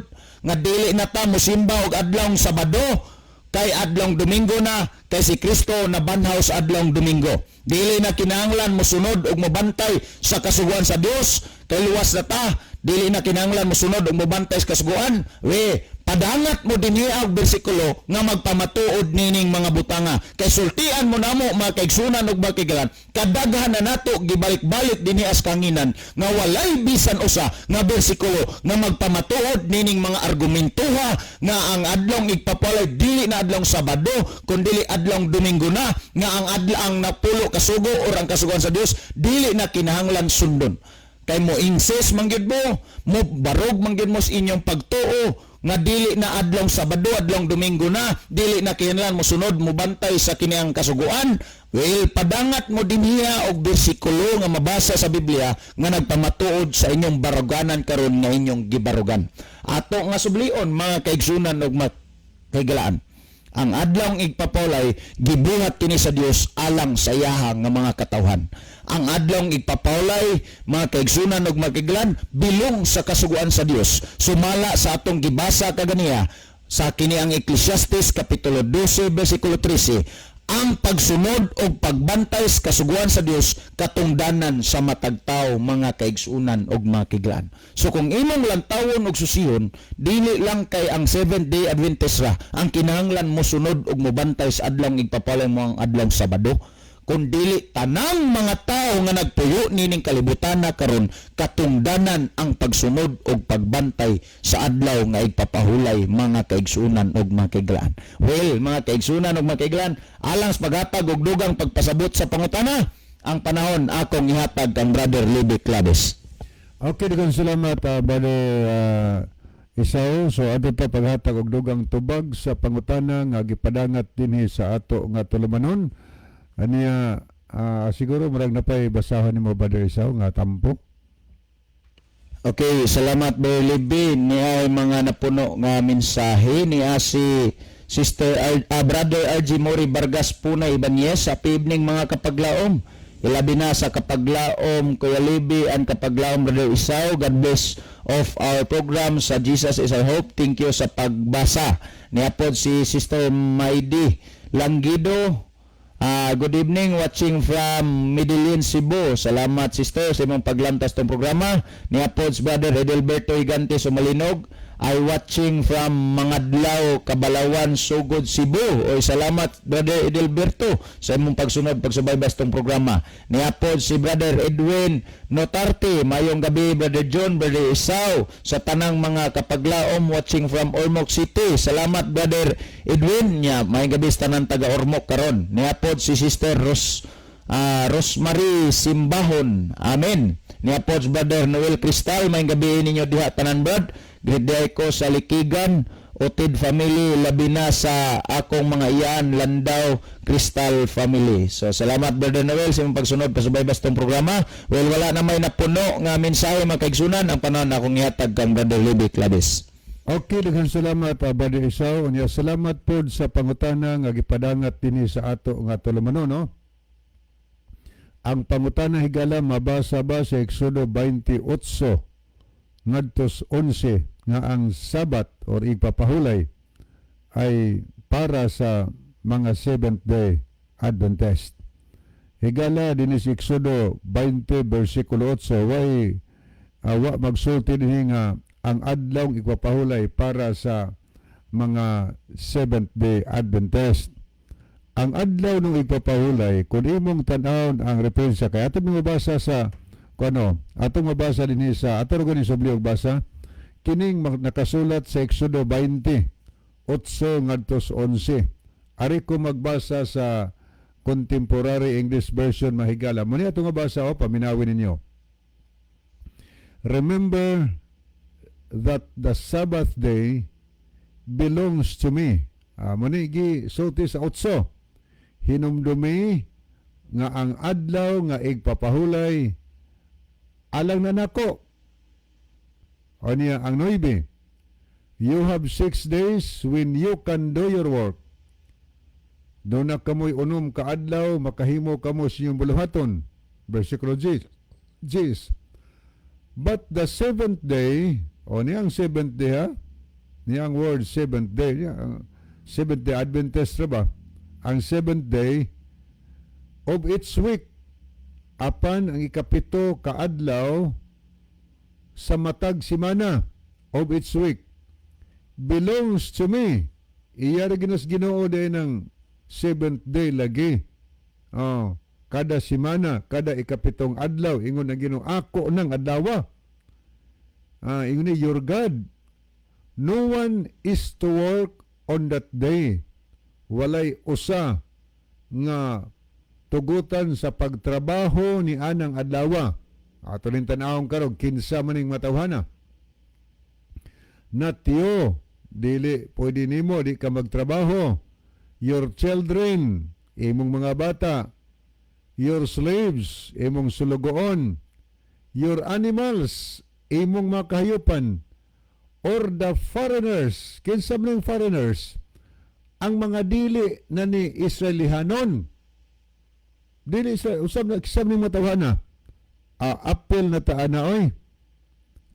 nga dili na ta mosimba og Adlawng Sabado kay Adlawng Domingo na, kay si Kristo nabanhaw sa Adlawng Domingo. Dili na kinahanglan mosunod og mobantay sa kasuguan sa Dios kay luwas na ta. Dili na kinahanglan mosunod og mobantay sa kasuguan. We, padangat mo dinhi og bersikulo nga magpamatuod nining mga butanga. Kay sultian mo namo, mga kaigsunan ug mga kaigalan, kadaghan na nato gibalik-balik dinhi sa kanginan nga walay bisan usa nga bersikulo nga magpamatuod nining mga argumentuha nga ang Adlong Igpapalay dili na Adlong Sabado kun dili Adlong Domingo na, nga ang adla ang napulo kasugo or ang kasuguan sa Dios dili na kinahanglan sundon. Kay mo insist man gyud mo barog man gyud mo sa inyong pagtuo nga dili na Adlong Sabado, Adlong Domingo na, dili na kinahanglan mo sunod, mo bantay sa kiniang kasuguan. Well, padangat mo dinhiya og bersikulo nga mabasa sa Biblia nga nagpamatuod sa inyong baruganan karon nga inyong gibarugan. Ato nga sublion, mga kaigsunan ug mga kahigalaan, ang Adlawng Igpapawlay gibuhat kini sa Dios alang sa iyaha nga mga katawhan. Ang Adlawng Igpapawlay, mga kaigsunan ug mga kahigalaan, bilong sa kasuguan sa Dios. Sumala sa atong gibasa kaganiya sa kini ang Ecclesiastes kapitulo 12 bersikulo 13, ang pagsunod o pagbantay sa kasuguan sa Dios katungdanan sa matag tawo, mga kaigsunan ug mga kahigalaan. So kung imong lantawon og susihon, dili lang kay ang Seventh Day Adventist ra ang kinahanglan mo sunod og mobantay sa Adlawng Igpapalay mo ang Adlawng Sabado, kun dili tanang mga tao nga nagpuyo nining kalibutan na karon katungdanan ang pagsunod og pagbantay sa Adlaw nga Igpapahulay, mga kaigsunan og mga kaiglaan. Well, mga kaigsunan og mga kaiglaan, alang sa paghatag og dugang pagpasabot sa pangutana, ang panahon akong ihatag kang Brother Libby Claves. Okay, daghang salamat, Brother Isao. So ato ta paghatag og dugang tubag sa pangutana nga gipadangat dinhi sa ato nga tulumanon. Aniya siguro murag napay basahon nimo, Brother Isao, nga tampo. Okay, salamat, Brother Libby. Ni ay mga napuno nga mensahe ni si Sister Brother RG Mori Vargas Puna Ibanez. Happy evening, mga kapaglaom. Ilabi na sa kapaglaom Kuya Libby and kapaglaom Brother Isao. God bless of our program sa Jesus is Our Hope. Thank you sa pagbasa. Niapod si Sister Maidi Langgido. Good evening, watching from Medellin, Cebu. Salamat, sister, sa imong paglantas tong programa. Niapod si Brother Edelberto Higante Sumalinog. I watching from Mangadlaw, Kabalawan, Sugod, Cebu. Oy, salamat, Brother Edelberto, sa imong pagsunod pagsubaybay sa tong programa. Niapod si Brother Edwin Notarte. Mayong gabi, Brother John, Brother Isao, sa tanang mga kapaglaom watching from Ormoc City. Salamat, Brother Edwin. Nya, mayong gabi sa tanang taga Ormoc karon. Niapod si Sister Rosemary Simbahon. Amen. Niapod si Brother Noel Cristal. Mayong gabi ninyo diha tanan, brad. Greet day ko sa Likigan, Otid family, labi na sa akong mga iyan, Landaw Crystal family. So salamat, Brother Noel, sa imong pagsunod pasubaybay sa tong programa. Well, wala na may napuno nga mensahe, mga kaigsunan, ang panahon akong ihatag kang Brother Libby Claves. Okay, daghang salamat, Brother Isao. Unya salamat pod sa pangutana nga gipadangat dinhi sa ato nga tulumanon, no? Ang pangutana, higala, mabasa ba sa Exodo 28 ngadtos 11 nga ang Sabat or Igpapahulay ay para sa mga Seventh Day Adventist? Higala, dinhi sa Exodo 20 versikulo 8, way wa magsulti dinhi nga ang Adlaw Igpapahulay para sa mga Seventh Day Adventist. Ang Adlaw ng Igpapahulay, kung imong tan-awon ang referensya kay atong mabasa sa kuno, atong mabasa dinhi sa ato ra gani subli og basa kining nakasulat sa Exodo 20 8 ngadtos 11. Ari ko magbasa sa Contemporary English Version, mahigala. Mo ni atong mabasa o paminawin ninyo. "Remember that the Sabbath day belongs to me." Mo ni gi sulti sa 8. Hinumdumi nga ang Adlaw nga Igpapahulay alang na nako. O niya ang 9. "You have 6 days when you can do your work." Duna kamoy 6 ka adlaw makahimo kamo sa inyong buluhaton. Versikulo 10. But the seventh day, o niyang seventh day ha, niyang word seventh day, niya, ang Seventh Day Adventist ra ba? Ang seventh day of each week, apan ang ikapito kaadlaw sa matag simana, of each week, belongs to me. Iya ra ginas Ginoo day ng seventh day lagi. Oh, kada simana, kada ikapitong adlaw, ingon ang Ginoo, ako nang adlawa. Ah, ingon ni your God. No one is to work on that day. Walay usa nga tugutan sa pagtrabaho ni anang adlawa. Ato ning tan-awon karon kinsa maning matawhana. Not you, dili pwede nimo, di ka magtrabaho. Your children, imong mga bata, your slaves, imong sulugoon, your animals, imong mga kahayupan, or the foreigners. Kinsa man ang foreigners? Ang mga dili na ni Israelihanon. Dili sa usab na kisab ning matawhana. Ah, apil na taan na oy.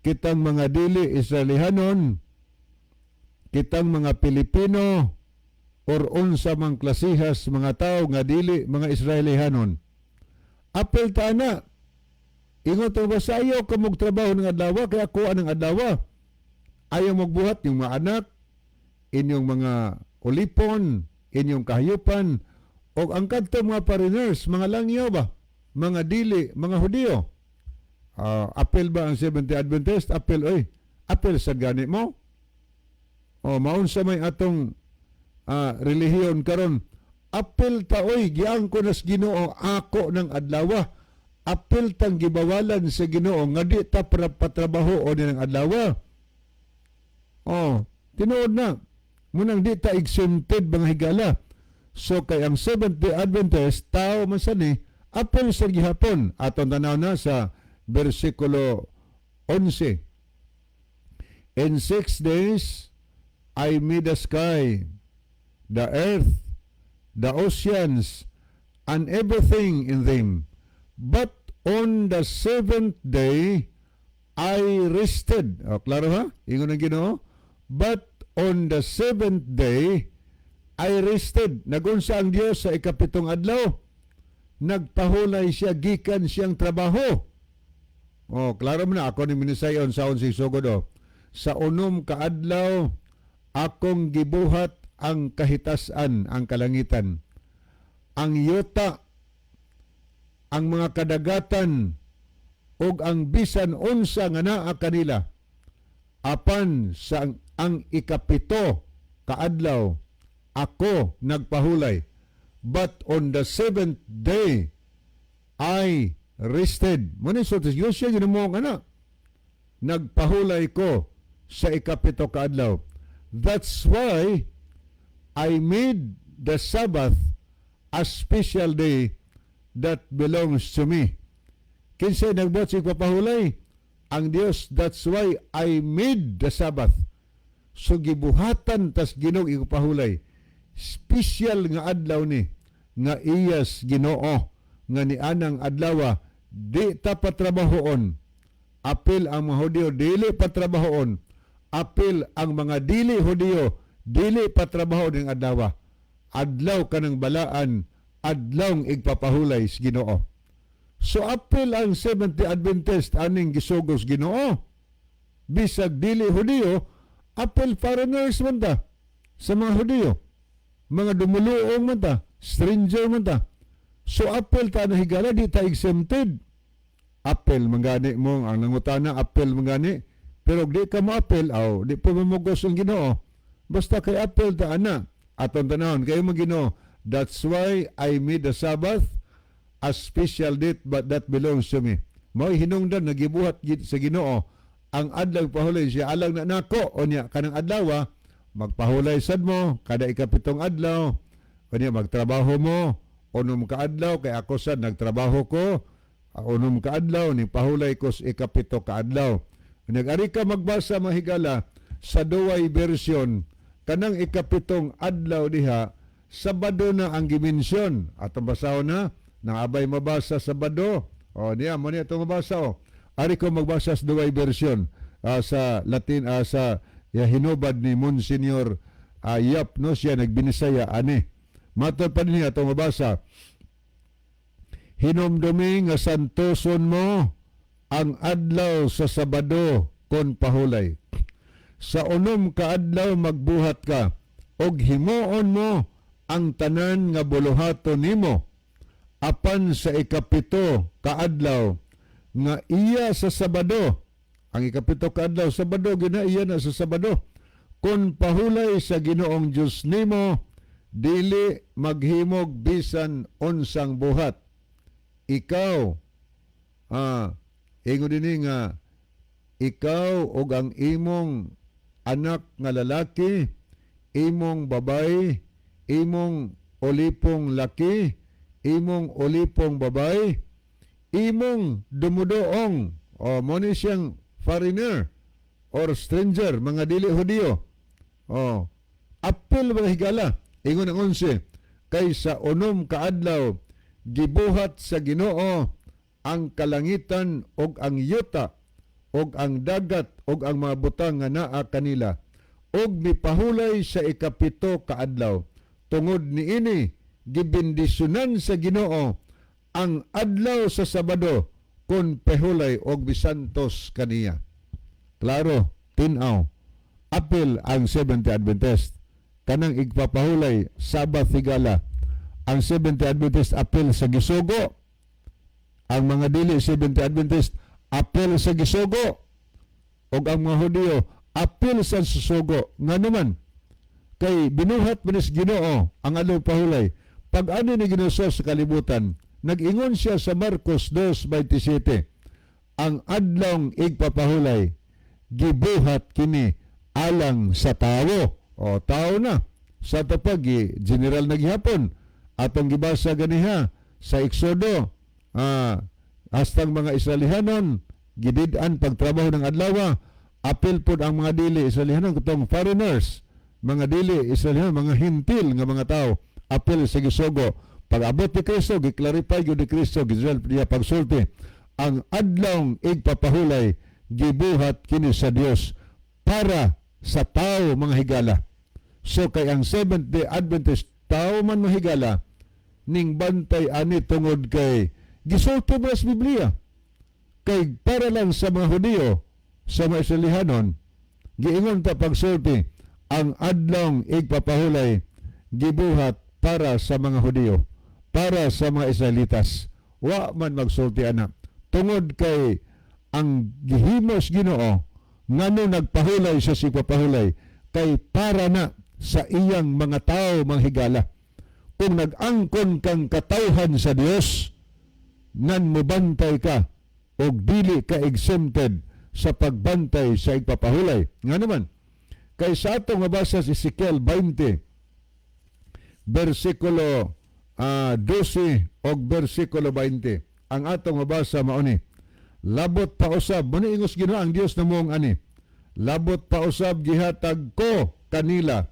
Kitang mga dili Israelihanon, kitang mga Pilipino, or unsa mang klasihas mga tao nga dili mga Israelihanon. Apil ta na. Ingon to ba sa ayaw ka trabaho ng adlaw kay ako ang adlaw. Ayaw magbuhat yung mga anak, inyong mga ulipon, inyong kahayupan, o ang kadto mga foreigners, mga langyaw ba? Mga dili, mga Hudiyo. Ah, apil ba ang Seventh-day Adventist? Apil, oy. Apil sa gani mo. O, maunsa may atong relihiyon karon. Apil ta oy, giangko nas Ginoo ako ng adlawa. Apil tang gibawalan sa Ginoo nga di ta patrabaho o ng adlawa. Oh, tinuod na. Munang di ta exempted, mga higala. So kay ang Seventh-day Adventist, tao man sa ni, apil sa gihapon. Aton tanaw na sa versikulo 11. In 6 days I made the sky, the earth, the oceans, and everything in them. But on the seventh day, I rested. O, klaro ha? Ingon ng Ginoo. But on the seventh day, I rested. Nagunsa ang Dios sa ikapitong adlaw? Nagpahulay siya gikan siyang trabaho. Oh, klaro mo na ako ni minisayon sa si sugod oh. Sa 6 ka adlaw akong gibuhat ang kahitasan, ang kalangitan, ang yuta, ang mga kadagatan ug ang bisan unsa nga naa kanila. Apan sa ang ikapito kaadlaw ako nagpahulay. But on the seventh day I rested. Mo ni sulti Dios, siya ginoo nga nagpahulay ko sa ikapito kaadlaw. That's why I made the Sabbath a special day that belongs to me. Kinsay nagbuhat sa ipapahulay? Ang Dios. That's why I made the Sabbath. So gibuhatan tas Ginoo ipapahulay. Special nga adlaw ni nga iyas Ginoo nga ni anang adlaw di ta patrabahoon. Apil ang mga Hudiyo dili patrabahoon. Apil ang mga dili Hudiyo dili patrabaho ning adlaw. Adlaw kanang balaan, adlaw igpapahulay sa Ginoo. So apil ang Seventh-day Adventist aning gisugos Ginoo. Bisag dili Hudiyo, apil, foreigners man ta sa mga Hudiyo. Mga dumuluong man ta, stranger man ta. So apil ta na, higala, di ta exempted. Apil mangani mo ang nangutana, apil mangani. Pero di ka mo apil, aw, di po mamugos ang Ginoo. Basta kay apil ta ana. Aton tanawon kayo mo Ginoo. That's why I made the Sabbath a special date but that belongs to me. Mao'y hinungdan nagibuhat sa Ginoo ang adlaw pahulay siya alang na nako. Unya kanang adlaw magpahulay sad mo kada ikapitong adlaw. Unya magtrabaho mo 6 ka adlaw kay ako sad nagtrabaho ko 6 ka adlaw, ni pahulay ko sa ikapito ka adlaw. Nag-ari ka magbasa, mahigala, sa Douay Version, kanang ikapitong adlaw diha, Sabado na ang gimensyon. Atong basahon na, nang abay mabasa, Sabado. O niya, mo niya itong mabasa o. Ari ko magbasa sa duway version sa Latin, sa ya, hinubad ni Monsignor Yap, no? Siya nagbinisaya ani. Matod pa niya atong mabasa: "Hinumdumi nga santoson mo ang adlaw sa Sabado kon pahulay. Sa 6 ka adlaw magbuhat ka og himuon mo ang tanan nga buluhaton nimo. Apan sa 7 ka adlaw nga iya sa Sabado," ang 7 ka adlaw, Sabado gina, iya na sa Sabado, "kon pahulay sa Ginoong Dios nimo, dili maghimog bisan unsang buhat. Ikaw," ingon dinhi nga, "ikaw ug ang imong anak nga lalaki, imong babay, imong ulipong laki, imong ulipong babay, imong dumudoong," o mo ni siyang foreigner or stranger, mga dili Hudiyo. O apil, mga higala. Ingon ang 11, "Kay sa 6 ka adlaw gibuhat sa Ginoo ang kalangitan ug ang yuta ug ang dagat ug ang mga butang nga naa kanila, ug mipahulay sa 7 ka adlaw. Tungod niini gibendisyonan sa Ginoo ang adlaw sa Sabado kon pahulay og misantos kaniya." Klaro, tin-aw. Apil ang Seventh Adventist. Kanang igpapahulay, Sabbath, higala. Ang Seventh Adventist apil sa gisugo. Ang mga dili Seventh Adventist apil sa gisugo. Og ang mga Hudiyo apil sa susugo. Nga naman, kay binuhat man is Ginoo ang adlaw pahulay. Pag ano ni Ginoo sa kalibutan, nag-ingon siya sa Marcos 2:27, ang adlong igpapahulay, gibuhat kini alang sa tao. O, tao na. Sa tapag, general na gihapon. Atong gibasa ganiha sa Exodo, hastang mga Israelihanon, gidid-an pagtrabaho ng adlaw, apil pod ang mga dili Israelihanon, katong foreigners, mga dili Israelihanon, mga Hentil nga mga tao, apil sa gisugo. Pag abot ni Kristo, gi-clarify gyud ni Kristo, gi niya pagsulti, ang adlong igpapahulay, gibuhat kini sa Dios para sa tao, mga higala. So kay ang Seventh Day Adventist tao man, mga higala, ning bantay ani tungod kay gisulti mo sa Biblia. Kay para lang sa mga Hudiyo, sa mga Israelihanon, giingon ta pagsulti, ang adlong igpapahulay gibuhat para sa mga Hudiyo, para sa mga Israelitas. Wa man magsulti ana. Tungod kay ang gihimos Ginoo ngano nagpahulay sa sigpapahulay kay para na sa iyang mga tao, mga higala. Kung nag-angkon kang katawhan sa Dios, nan mobantay ka og dili ka exempted sa pagbantay sa igpapahulay. Nga naman, kay sa atong mabasa sa Ezekiel 20, versikulo 12 og versikulo 20. Ang atong mabasa mao ni: "Labot pa usab," mo ni ingos Ginoo ang Dios namong ani, "labot pa usab gihatag ko kanila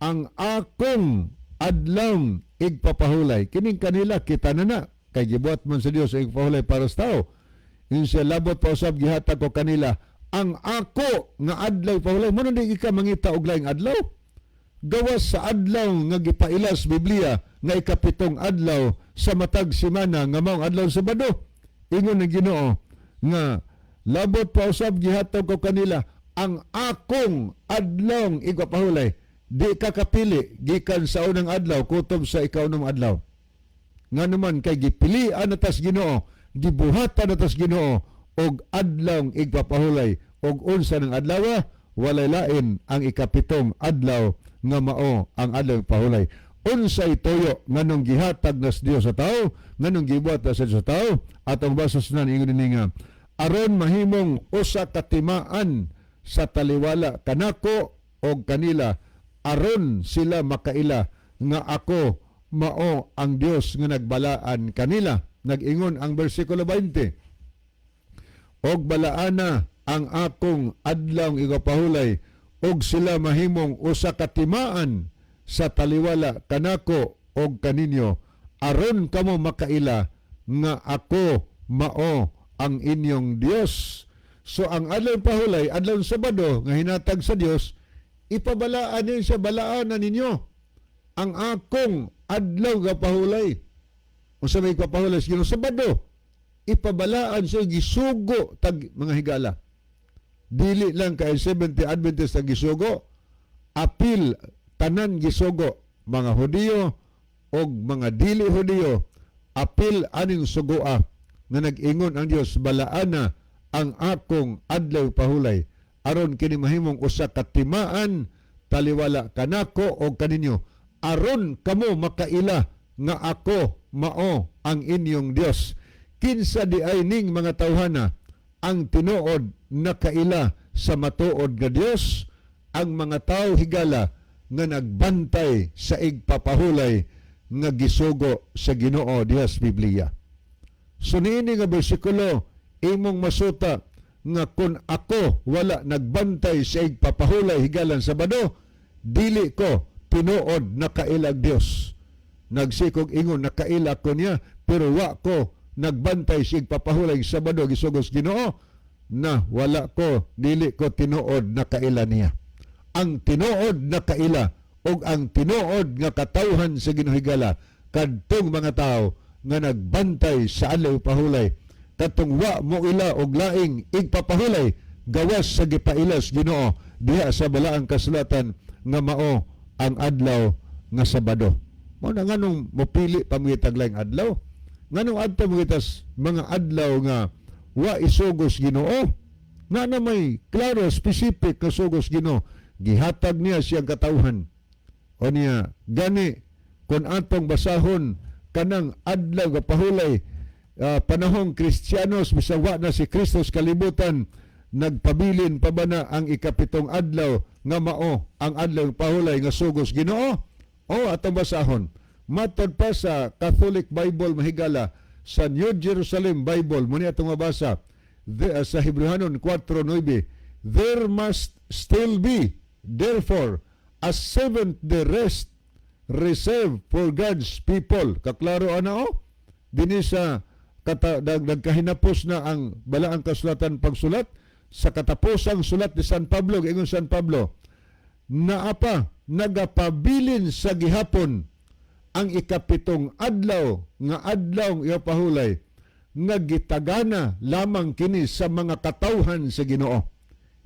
ang akong adlawng igpapahulay." Kining kanila, kita na na kay gibuhat man sa Dios ang igpapahulay para sa tao. Yun siya, "Labot pa usab gihatag ko kanila ang ako nga adlaw pahulay." Mo di ka mangita og laing adlaw gawas sa adlaw nga gipailas Biblia nga 7 adlaw sa matag semana nga maong adlaw Sabado. Ingon ng Ginoo nga, "Labot pa usab gihatag ko kanila ang akong adlawng igpapahulay." Di ka kapili gikan sa unang adlaw kutob sa 6 adlaw. Nga naman kay gipilian na tas Ginoo, gibuhatan na tas Ginoo og adlawng igpapahulay, og unsa ng adlaw? Walay lain ang 7 adlaw nga mao ang adlaw pahulay. Unsay tuyo nganong gihatag nas Dios sa tao, nganong gibuhat na sa Dios sa tao? Atong basa sa ingon dinhi nga, "Aron mahimong usa ka timaan sa taliwala kanako og kanila, aron sila makaila nga ako mao ang Dios nga nagbalaan kanila." Nag-ingon ang bersikulo 20, "Og balaana ang akong adlawng igapahulay og sila mahimong usa ka timaan sa taliwala kanako og kaninyo, aron kamo makaila nga ako mao ang inyong Dios. So ang adlaw pahulay, adlaw Sabado nga hinatag sa Dios, ipabalaan niyo siya, balaan na ninyo ang akong adlaw nga pahulay. Unsa may ipapahulay sa Ginoo? Sabado. Ipabalaan siya, gisugo tag mga higala. Dili lang kay Seventh Adventist ang gisugo, apil tanan gisugo, mga Hudiyo og mga dili Hudiyo, apil aning sugoa nga nag-ingon ang Dios, "Balaana ang akong adlaw pahulay aron kini mahimong usa ka timaan taliwala kanako og kaninyo, aron kamo makaila nga ako mao ang inyong Dios." Kinsa di ay ning mga tawhana ang tinuod nakaila sa matuod nga Dios? Ang mga tao, higala, nga nagbantay sa igpapahulay nga gisugo sa Ginoo diha sa Biblia. So niini nga bersikulo, imong masuta nga kung ako wala nagbantay sa igpapahulay, higalan Sabado, dili ko tinuod nakailag Dios. Nagsikog ingon nakaila ko niya, pero wa ko nagbantay sa igpapahulay Sabado gisugos Ginoo na, wala ko, dili ko tinuod nakaila niya. Ang tinuod na kaila og ang tinuod nga katawhan sa Ginoo, higala, kadtong mga tao nga nagbantay sa adlaw pahulay, katong wa mo ila og laing igpapahulay gawas sa gipailas Ginoo diha sa balaang kasulatan nga mao ang adlaw nga Sabado. Mao na nganong mopili pa mga laing adlaw, nganong adto mga mga adlaw nga wa isugos Ginoo, nga na may klaro, specific nga sugos Ginoo, gihatag niya siyang katawhan. O niya gani kung atong basahon kanang adlaw nga pahulay, panahong Kristiyanos, bisan wa na si Kristo kalibutan, nagpabilin pa ba na ang ikapitong adlaw nga mao ang adlaw pahulay nga sugos Ginoo? O atong basahon matod pa sa Catholic Bible, mahigala, sa New Jerusalem Bible mo ni atong mabasa sa Hebrehanon 4:9, "There must still be, therefore, a seventh day rest reserved for God's people." Kaklaro ana o. Dinhi sa nagkahinapos na ang balaang kasulatan pagsulat sa katapusang sulat ni San Pablo, ingon San Pablo, naa pa nagapabilin sa gihapon ang ikapitong adlaw nga adlaw pahulay nga gitagana lamang kini sa mga katawhan sa Ginoo.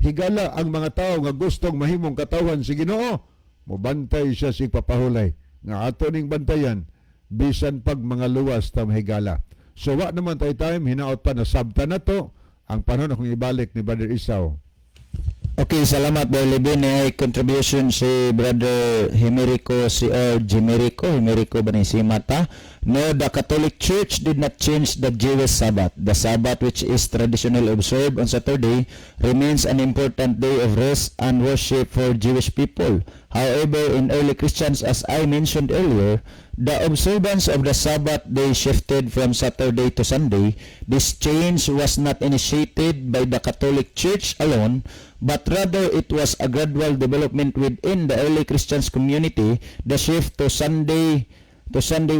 Higala, ang mga tao nga gustong mahimong katawhan sa Ginoo, mobantay siya sa ipapahulay nga ato ning bantayan bisan pag mga luwas ta, mahigala. So wa naman tayo time, hinaot pa na sabta na to ang panahon akong ibalik ni Brother Isaw. Okay, salamat, Brother Levin. Ay contribution si Brother Himerico si or Jimerico, Himerico ba ni si Mata? No, the Catholic Church did not change the Jewish Sabbath. The Sabbath, which is traditionally observed on Saturday, remains an important day of rest and worship for Jewish people. However, in early Christians, as I mentioned earlier, the observance of the Sabbath day shifted from Saturday to Sunday. This change was not initiated by the Catholic Church alone, but rather it was a gradual development within the early Christians community. The shift to Sunday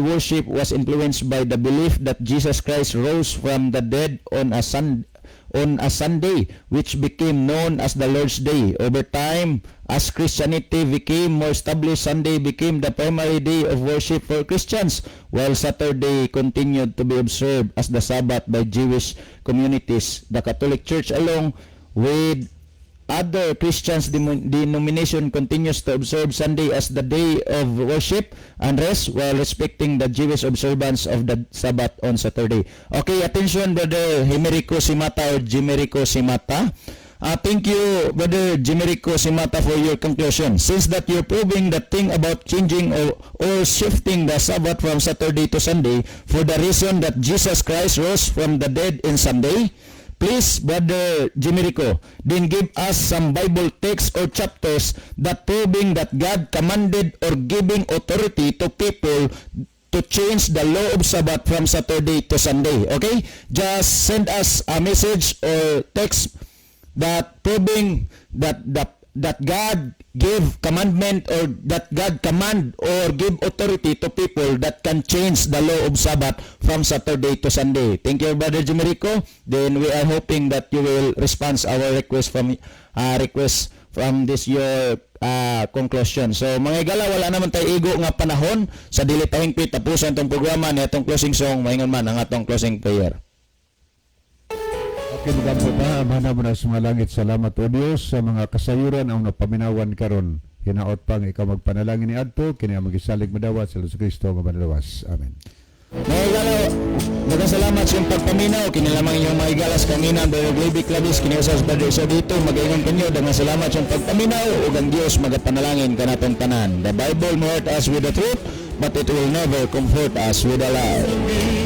worship was influenced by the belief that Jesus Christ rose from the dead on a Sunday, which became known as the Lord's Day. Over time, as Christianity became more established, Sunday became the primary day of worship for Christians, while Saturday continued to be observed as the Sabbath by Jewish communities. The Catholic Church, along with other Christians denomination, continues to observe Sunday as the day of worship and rest while respecting the Jewish observance of the Sabbath on Saturday. Okay, attention, Brother Himerico Simata or Jimerico Simata. Thank you, Brother Jimerico Simata, for your conclusion. Since that you're proving the thing about changing or shifting the Sabbath from Saturday to Sunday for the reason that Jesus Christ rose from the dead in Sunday, please, Brother Jimerico, then give us some Bible texts or chapters that proving that God commanded or giving authority to people to change the law of Sabbath from Saturday to Sunday. Okay? Just send us a message or text that proving that the that God give commandment or that God command or give authority to people that can change the law of Sabbath from Saturday to Sunday. Thank you, Brother Jimerico. Then we are hoping that you will respond our request from this your conclusion. So mga higala, wala naman tayo igo nga panahon sa dili pahingpit, tapusan tong programa ni atong closing song, maingon man ang atong closing prayer. Okay, magampo ta. Amahan namo na sa mga langit, salamat o Dios sa mga kasayuran ang napaminawan karon. Hinaot pang ikaw magpanalangin ni adto kini ang magisalig madawat sa Hesus Kristo nga manlawas. Amen. Mga higala, daghang salamat sa iyong pagpaminaw. Kini lamang inyong mga higala sa kanginan, Brother Gleby Clavis, kini sa Brother Isa dito, magaingon kanyo, daghang salamat sa iyong pagpaminaw, ug ang Dios magapanalangin kanatong tanan. The Bible may hurt us with the truth, but it will never comfort us with a lie.